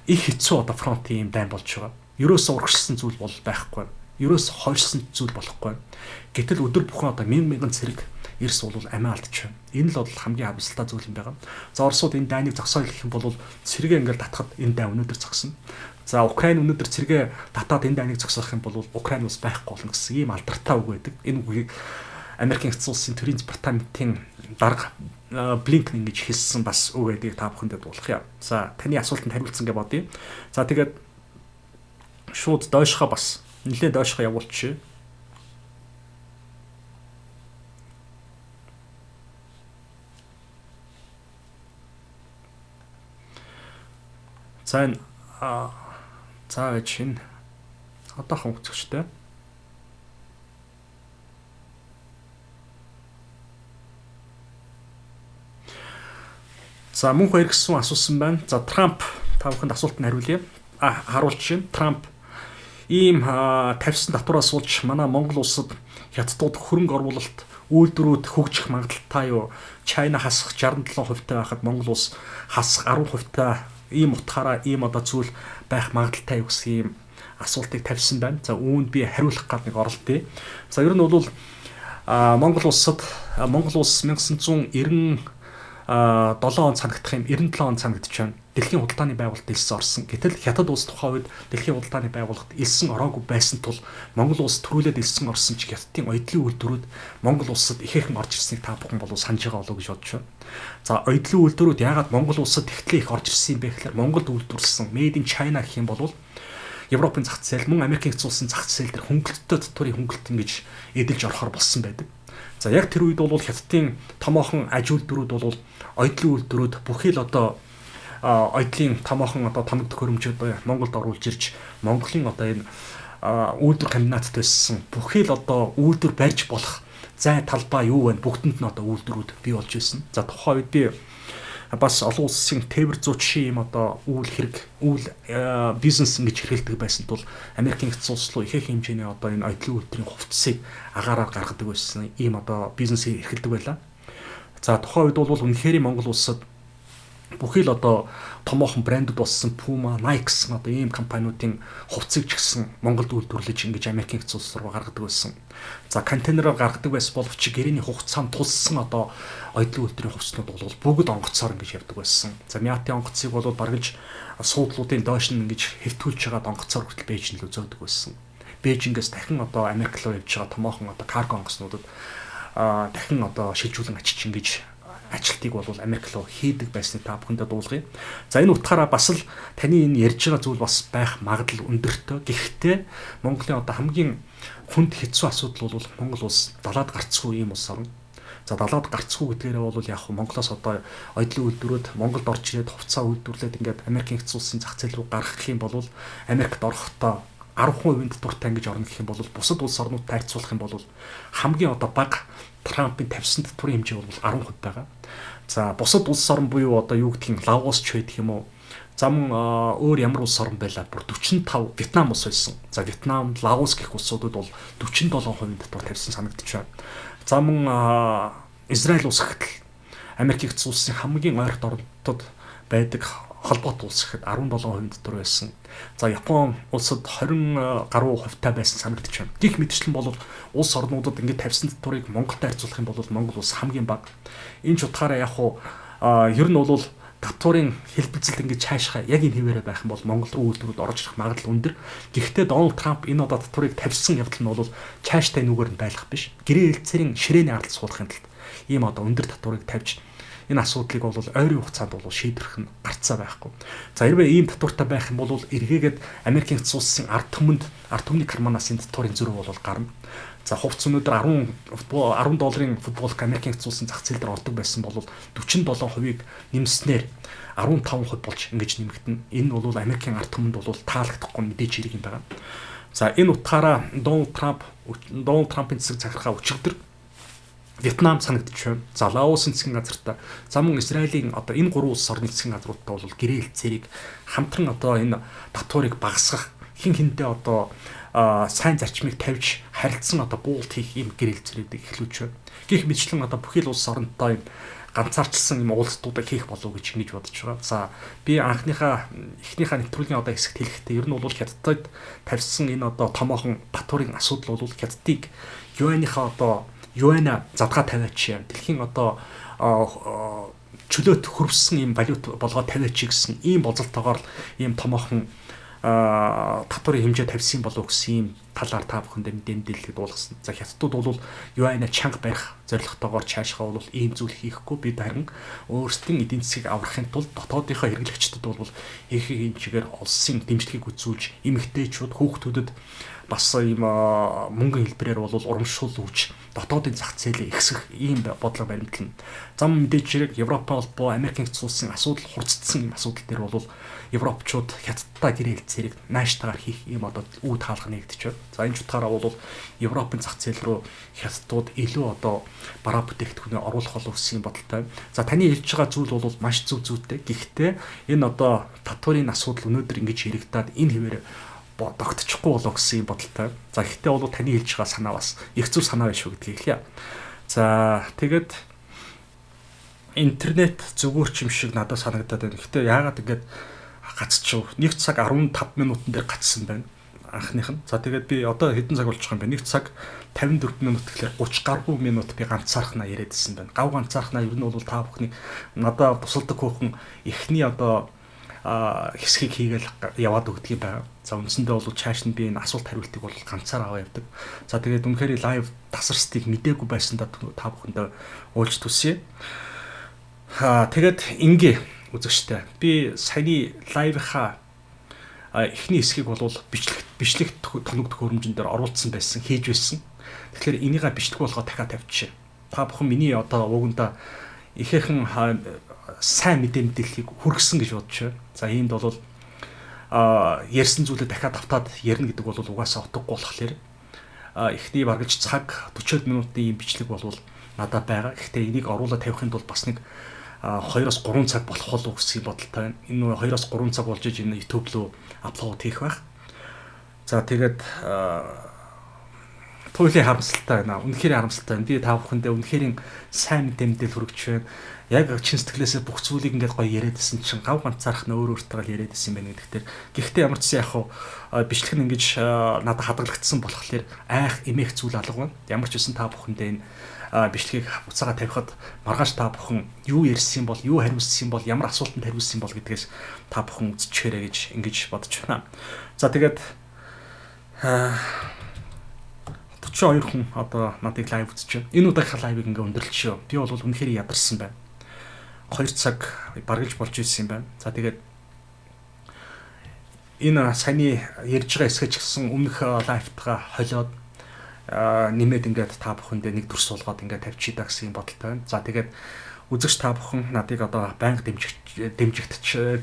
их хэцүү одоо фронтын ийм дайн болж байгаа. Ерөөсөө урагшилсан зүйл бол байхгүй. Ерөөс хойшсон зүйл болохгүй. Гэтэл өдөр бүхэн одоо мянган цэрэг эрс бол амиа алдчих. Энэ л бол хамгийн харамсалтай зүйл юм байна. За Оросууд энэ дайныг зогсоох гэх юм бол цэргээ ингээл татхад энэ дайн өнөөдөр зогсно. За Украин өнөөдөр цэргээ татаад энэ дайныг зогсоох юм бол Украин ус байхгүй болно гэсэн ийм алдартай үг байдаг. Энэ үгийг Америкийн нэгдсэн улсын төрийн департаментын дарга Блинкен ингэж хэлсэн бас үг байдгийг та бүхэндээ дуулах юм. За таны асуултанд хариулсан гэж бодъё. За тэгээд шууд дойшхоо бас нэлээд дойшхоо явуулчих. За энэ за гэж энэ одоохон үзэгчтэй. За мөнх баяр гэсэн асуусан байна. За Трамп та бүхэнд асуултанд хариулъя. Харуулчих. Трамп ийм тавьсан татвараа суулж манай Монгол улсад хятадууд хөрөнгө оруулалт үйлдвэрүүд хөгжих магадлалтай юу? Чайна хасах 67% таа байхад Монгол улс хасах 10% таа ийм утгаараа ийм одоо зүйл байх магадлалтай юу гэсэн ийм асуултыг тавьсан байна. За үүнд би хариулах гад нэг оролдъё. За ер нь бол Монгол улсад Монгол улс 1997 он санагдах юм 97 он санагдчих байна. Дэлхийн худалдааны байгууллагад элсэн орсон. Гэтэл Хятад улс тухайн үед дэлхийн худалдааны байгууллагад элсэн ороогүй байсан тул Монгол улс төрүүлээд элсэн орсон ч Хятадын оюутлын үйлдвэрүүд Монгол улсад ихээхэн орж ирснийг та бүхэн болов санаж байгаа болов уу гэж бодож байна. За оюутлын үйлдвэрүүд яагаад Монгол улсад тэгтлээ их орж ирсэн юм бэ гэхээр Монголд үйлдвэрлэсэн Made in China гэх юм бол Европын зах зээл мөн Америкийн нэгдсэн улсын зах зээл дээр хөнгөлөлттэй татварын хөнгөлөлт ингэж эдэлж орохоор болсон байдаг. За яг тэр үед бол Хятадын томоохон аж үйлдвэрүүд бол оюутлын үйлдвэрүүд бүхий л одоо оюутлын томоохон одоо томог төхөөрөмжүүд Монголд оруулж ирж Монголын одоо энэ үйлдвэр комбинатд байсан бүхий л одоо үйлдвэр барьж болох зай талбай юу вэ бүгдэнд нь одоо үйлдвэрүүд бий болж ирсэн. За тухайн үед би бас олон улсын тээвэр зүйчийн юм одоо үйл хэрэг үйл бизнес ингэж хэрэглэдэг байсан тул Америкийн нэгдсэн улс руу ихэнх хэмжээний одоо энэ оюутлын үйлдвэрийн хувцсыг агаараар гаргадаг байсан ийм одоо бизнесийг эрхэлдэг байлаа. За тухайн үед бол үнэхээр Монгол улсад бүхий л одоо томоохон брэндүүд болсон Puma, Nike гэсэн одоо ийм компаниудын хувцсыг ч гэсэн Монголд үйлдвэрлэж ингэж Америкийн нэгдсэн улс руу гаргадаг байсан. За контейнероор гаргадаг байсан боловч гэрээний хугацаанд тулсан одоо оюутлын үйлдвэрийн хувцснууд бол бүгд онгоцоор ингэж явдаг байсан. За Миатын онгоцыг бол баргалж суудлуудын доош нь ингэж хэвтүүлж байгаа онгоцоор хүртэл Бээжин рүү зөөдөг байсан. Бээжингээс дахин одоо Америк руу явж байгаа томоохон одоо карго онгоцнуудад дахин одоо шилжүүлэн ачиж ингэж ажилтыг бол Америк руу хийдэг байсныг та бүхэндээ дуулгая. За энэ утгаараа бас л таны энэ ярьж байгаа зүйл бас байх магадлал өндөртэй. Гэхдээ Монголын одоо хамгийн хүнд хэцүү асуудал бол Монгол улс далаад гарцгүй ийм улс орно. За далаад гарцгүй гэдгээрээ бол яг Монголоос одоо оюутлын үйлдвэрүүд Монголд орж ирээд хувцас үйлдвэрлээд ингээд Америкийн нэгдсэн улсын зах зээл рүү гаргах юм бол Америкт орохдоо 10% татвартай ингэж орно гэх юм бол бусад улс орнуудтай харьцуулах юм бол хамгийн одоо бага Трампын тавьсан татварын хэмжээ бол 10% байгаа. За бусад улс орн буюу одоо юу гэдгийг Лаос ч байдаг юм уу? За мөн өөр ямар улс орн байлаа? Бүр 45 Вьетнам улс байсан. За Вьетнам, Лаос гэх улсуудад бол 47% татвар тавьсан санагдчих байна. За мөн Израиль улс гэхэл Америк нэгдсэн улсын хамгийн ойрт орнотод байдаг холбоот улс гэхэд 17% татвар байсан. За Япон улсад 20 гаруй хувьтай байсан санагдчих байна. Гэх мэтчлэн бол улс орнуудад ингээд тавьсан татварыг Монголтой харьцуулах юм бол Монгол улс хамгийн бага. Энэ ч утгаараа яг хуу ер нь бол татварын хэлбэлзэлт ингэж цаашгаа яг энэ хэвээрээ байх юм бол Монгол руу үйлдвэрүүд орж ирэх магадлал өндөр. Гэхдээ Дональд Трамп энэ одоо татварыг тавьсан явдал нь бол цааштай нүгээр нь байлах биш. Гэрээ хэлцээрийн ширээний ардл суулгахын тулд ийм одоо өндөр татварыг тавьж энэ асуудлыг бол ойрын хугацаанд бол шийдвэрх нь гарцаа байхгүй. За хэрвээ ийм татвартай байх юм бол эргээгээд Америкийн нэгдсэн улсын ард түмэнд ард түмний карманаас энэ татварын зөрүү бол гарна. За, хувц өнөөдөр 10 долларын футболк Америкийн нэгдсэн улсын зах зээл дээр ордог байсан бол 47%-ийг нэмснээр 15% болж ингэж нэмэгдэнэ. Энэ бол Америкийн ард түмэнд бол таалагдахгүй мэдээж хэрэг юм байна. За, энэ утгаараа Дональд Трампын засаг захиргаа өчигдөр Вьетнам санагдчих байна. За, Лаосын засгийн газартай, за мөн Израилийн одоо энэ гурван улс орны засгийн газруудтай бол гэрээ хэлцээрийг хамтран одоо энэ татварыг багасгах, хэн хэндээ одоо сайн зарчмыг тавьж харилцсан одоо буулт хийх ийм гэрээ хэлцээрүүдийг эхлүүлж байна. Гэх мэтчлэн одоо бүхий л улс оронтой юм ганцаарчилсан юм уулзалтуудыг хийх болов уу гэж ингэж бодож байгаа. За, би анхныхаа эхнийхээ нэвтрүүлгийн одоо хэсэгт хэлэхдээ ер нь бол Хятадд тавьсан энэ одоо томоохон татварын асуудал бол Хятадыг юаныхаа одоо юана задгаа тавиач, дэлхийн одоо чөлөөт хөрвсөн юм валют болгоод тавиач гэсэн ийм болзолтойгоор л ийм томоохон татварын хэмжээ тавьсан болов гэсэн ийм талаар та бүхэндээ мэдээллийг дуулгасан. За, хятадууд бол юана чанга барих зорилготойгоор цаашгаа бол ийм зүйл хийхгүй, бид харин өөрсдийн эдийн засгийг аврахын тулд дотоодынхоо хэрэглэгчдэд бол их их чигээр улсын дэмжлэгийг үзүүлж, эмэгтэйчүүд, хүүхдүүдэд бас ийм мөнгөн хэлбэрээр бол урамшуул өгч дотоодын зах зээлээ ихсэх ийм бодлого баримтлана. Зам мэдээж хэрэг Европ холбоо, Америкийн нэгдсэн улсын асуудал хурцдсан ийм асуудал дээр бол Европчууд Хятадтай гэрээ хэлцээрийг нааштайгаар хийх ийм одоо үе таалга нэгдэж байна. За, энэ утгаараа бол Европын зах зээл рүү Хятадууд илүү одоо бараа бүтээгдэхүүнээ оруулах болов гэсэн бодолтой. За, таны хэлж байгаа зүйл бол маш зөв зүйтэй. Гэхдээ энэ одоо татварын асуудал өнөөдөр ингэж яригадаад энэ хэвээр тогтчихгүй болоо гэсэн юм бодолтой. За, гэхдээ бол таны хэлж байгаа санаа бас их зөв санаа биш үү гэдгийг хэлье. За, тэгээд интернет зүгээр ч юм шиг надад санагдаад байна. Гэхдээ яагаад ингэж гацчих 1 цаг 15 минутан дээр гацсан байна анхных нь. За, тэгээд би одоо хэдэн цаг болж байгаа юм бэ? 1 цаг 54 минут гэхлээр 30 гаруй минут би ганцаархнаа яриад исэн байна. Гав ганцаархнаа ер нь бол та бүхний надад тусалдаг хөөхөн эхний одоо хэсгийг хийгээл яваад өгдөг юм байна. За, үндсэндээ бол чааш нь би энэ асуулт хариултыг бол ганцаар аваа явдаг. За, тэгээд үнэхээр live тасарстыг мдээгүй байсандаа та бүхэндээ уулж төсье. Тэгээд ингээ үзэгчтэй. Би саяны live ынхаа эхний хэсгийг бол бичлэг тоног төхөөрөмжөн дээр оруулсан байсан, хийж байсан. Тэгэхээр энийгээ бичлэг болгоод дахиад тавьчих. Та бүхэн миний одоо уугандаа ихээхэн сайн мэдээллийг хүргэсэн гэж бодож байна. За, иймд бол ярьсан зүйлээ дахиад давтаад ярина гэдэг бол угаасаа утгагүй болохоор эхний баргалж цаг 40 минутын ийм бичлэг бол надад байгаа. Гэхдээ энийг оруулаад тавихын тулд бас нэг 2-оос 3 цаг болох болов гэсэн бодолтой байна. Энэ 2-оос 3 цаг болж иж энэ YouTube руу upload хийх байх. За, тэгээд туйлын харамсалтай байна. Үнэхээр харамсалтай байна. Би та бүхэндээ үнэхээр сайн мэдээлэл хүргэж байна. Яг чин сэтгэлээсээ бүх зүйлийг ингээд гоё яриад исэн чинь гав ганцаарх нь өөр өөртөө л яриад исэн юм байна гэдэгтэр. Гэхдээ ямар ч гэсэн яг хуу бичлэг нь ингэж надад хадгалагдсан болохоор айх эмээх зүйл алга байна. Ямар ч үсэн та бүхэндээ энэ бичлэгийг буцаага тавихад маргааш та бүхэн юу ярьсан бол, юу хариулсан бол, ямар асуултанд хариулсан бол гэдгээс та бүхэн үзчихээрэй гэж ингэж бодож байна. За, тэгээд 42 хүн одоо надыг live үзэж байна. Энэ удаагийнхаа live ыг ингээ өндөрлөчөө. Би бол үнэхээр ядарсан байна. 2 цаг баргалж болж ирсэн юм байна. За, тэгээд энэ саяны ярьж байгаа хэсгээ ч гэсэн өмнөх live тайгаа холиод нэмээд ингээд та бүхэндээ нэг дүрс суулгаад ингээд тавьчих даа гэсэн бодолтой байна. За, тэгээд үзэгч та бүхэн надыг одоо байнга дэмжигдчин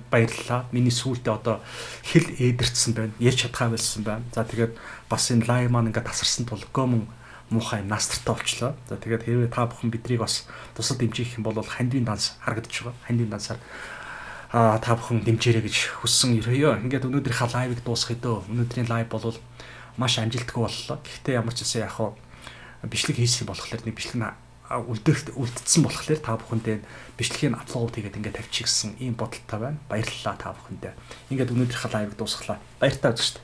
баярлалаа. Миний сүүлдээ одоо хэл ээдэрчсэн байна. Ярьж чадхаа болсон байна. За, тэгээд бас энэ live маань ингээд тасарсан тул гомн муухай настртай болчлоо. За, тэгээд хэрвээ та бүхэн бидрийг бас тусал дэмжих юм бол хандвийн данс харагдаж байгаа. Хандвийн дансаар та бүхэн дэмжээрэй гэж хүссэн ерөөё. Ингээд өнөөдрийнхаа live ыг дуусгая дөө. Өнөөдрийн live бол маш амжилтгүй боллоо. Гэхдээ ямар ч гэсэн яг хуу бичлэг хийсэн болохоор нэг бичлэг нь үлдсэн болохоор та бүхэндээ бичлэгийг upload хийгээд ингээд тавьчих гэсэн ийм бодолтой байна. Баярлалаа та бүхэндээ. Ингээд өнөөдрийнхөө live ыг дуусглаа. Баяртай үзэгчд.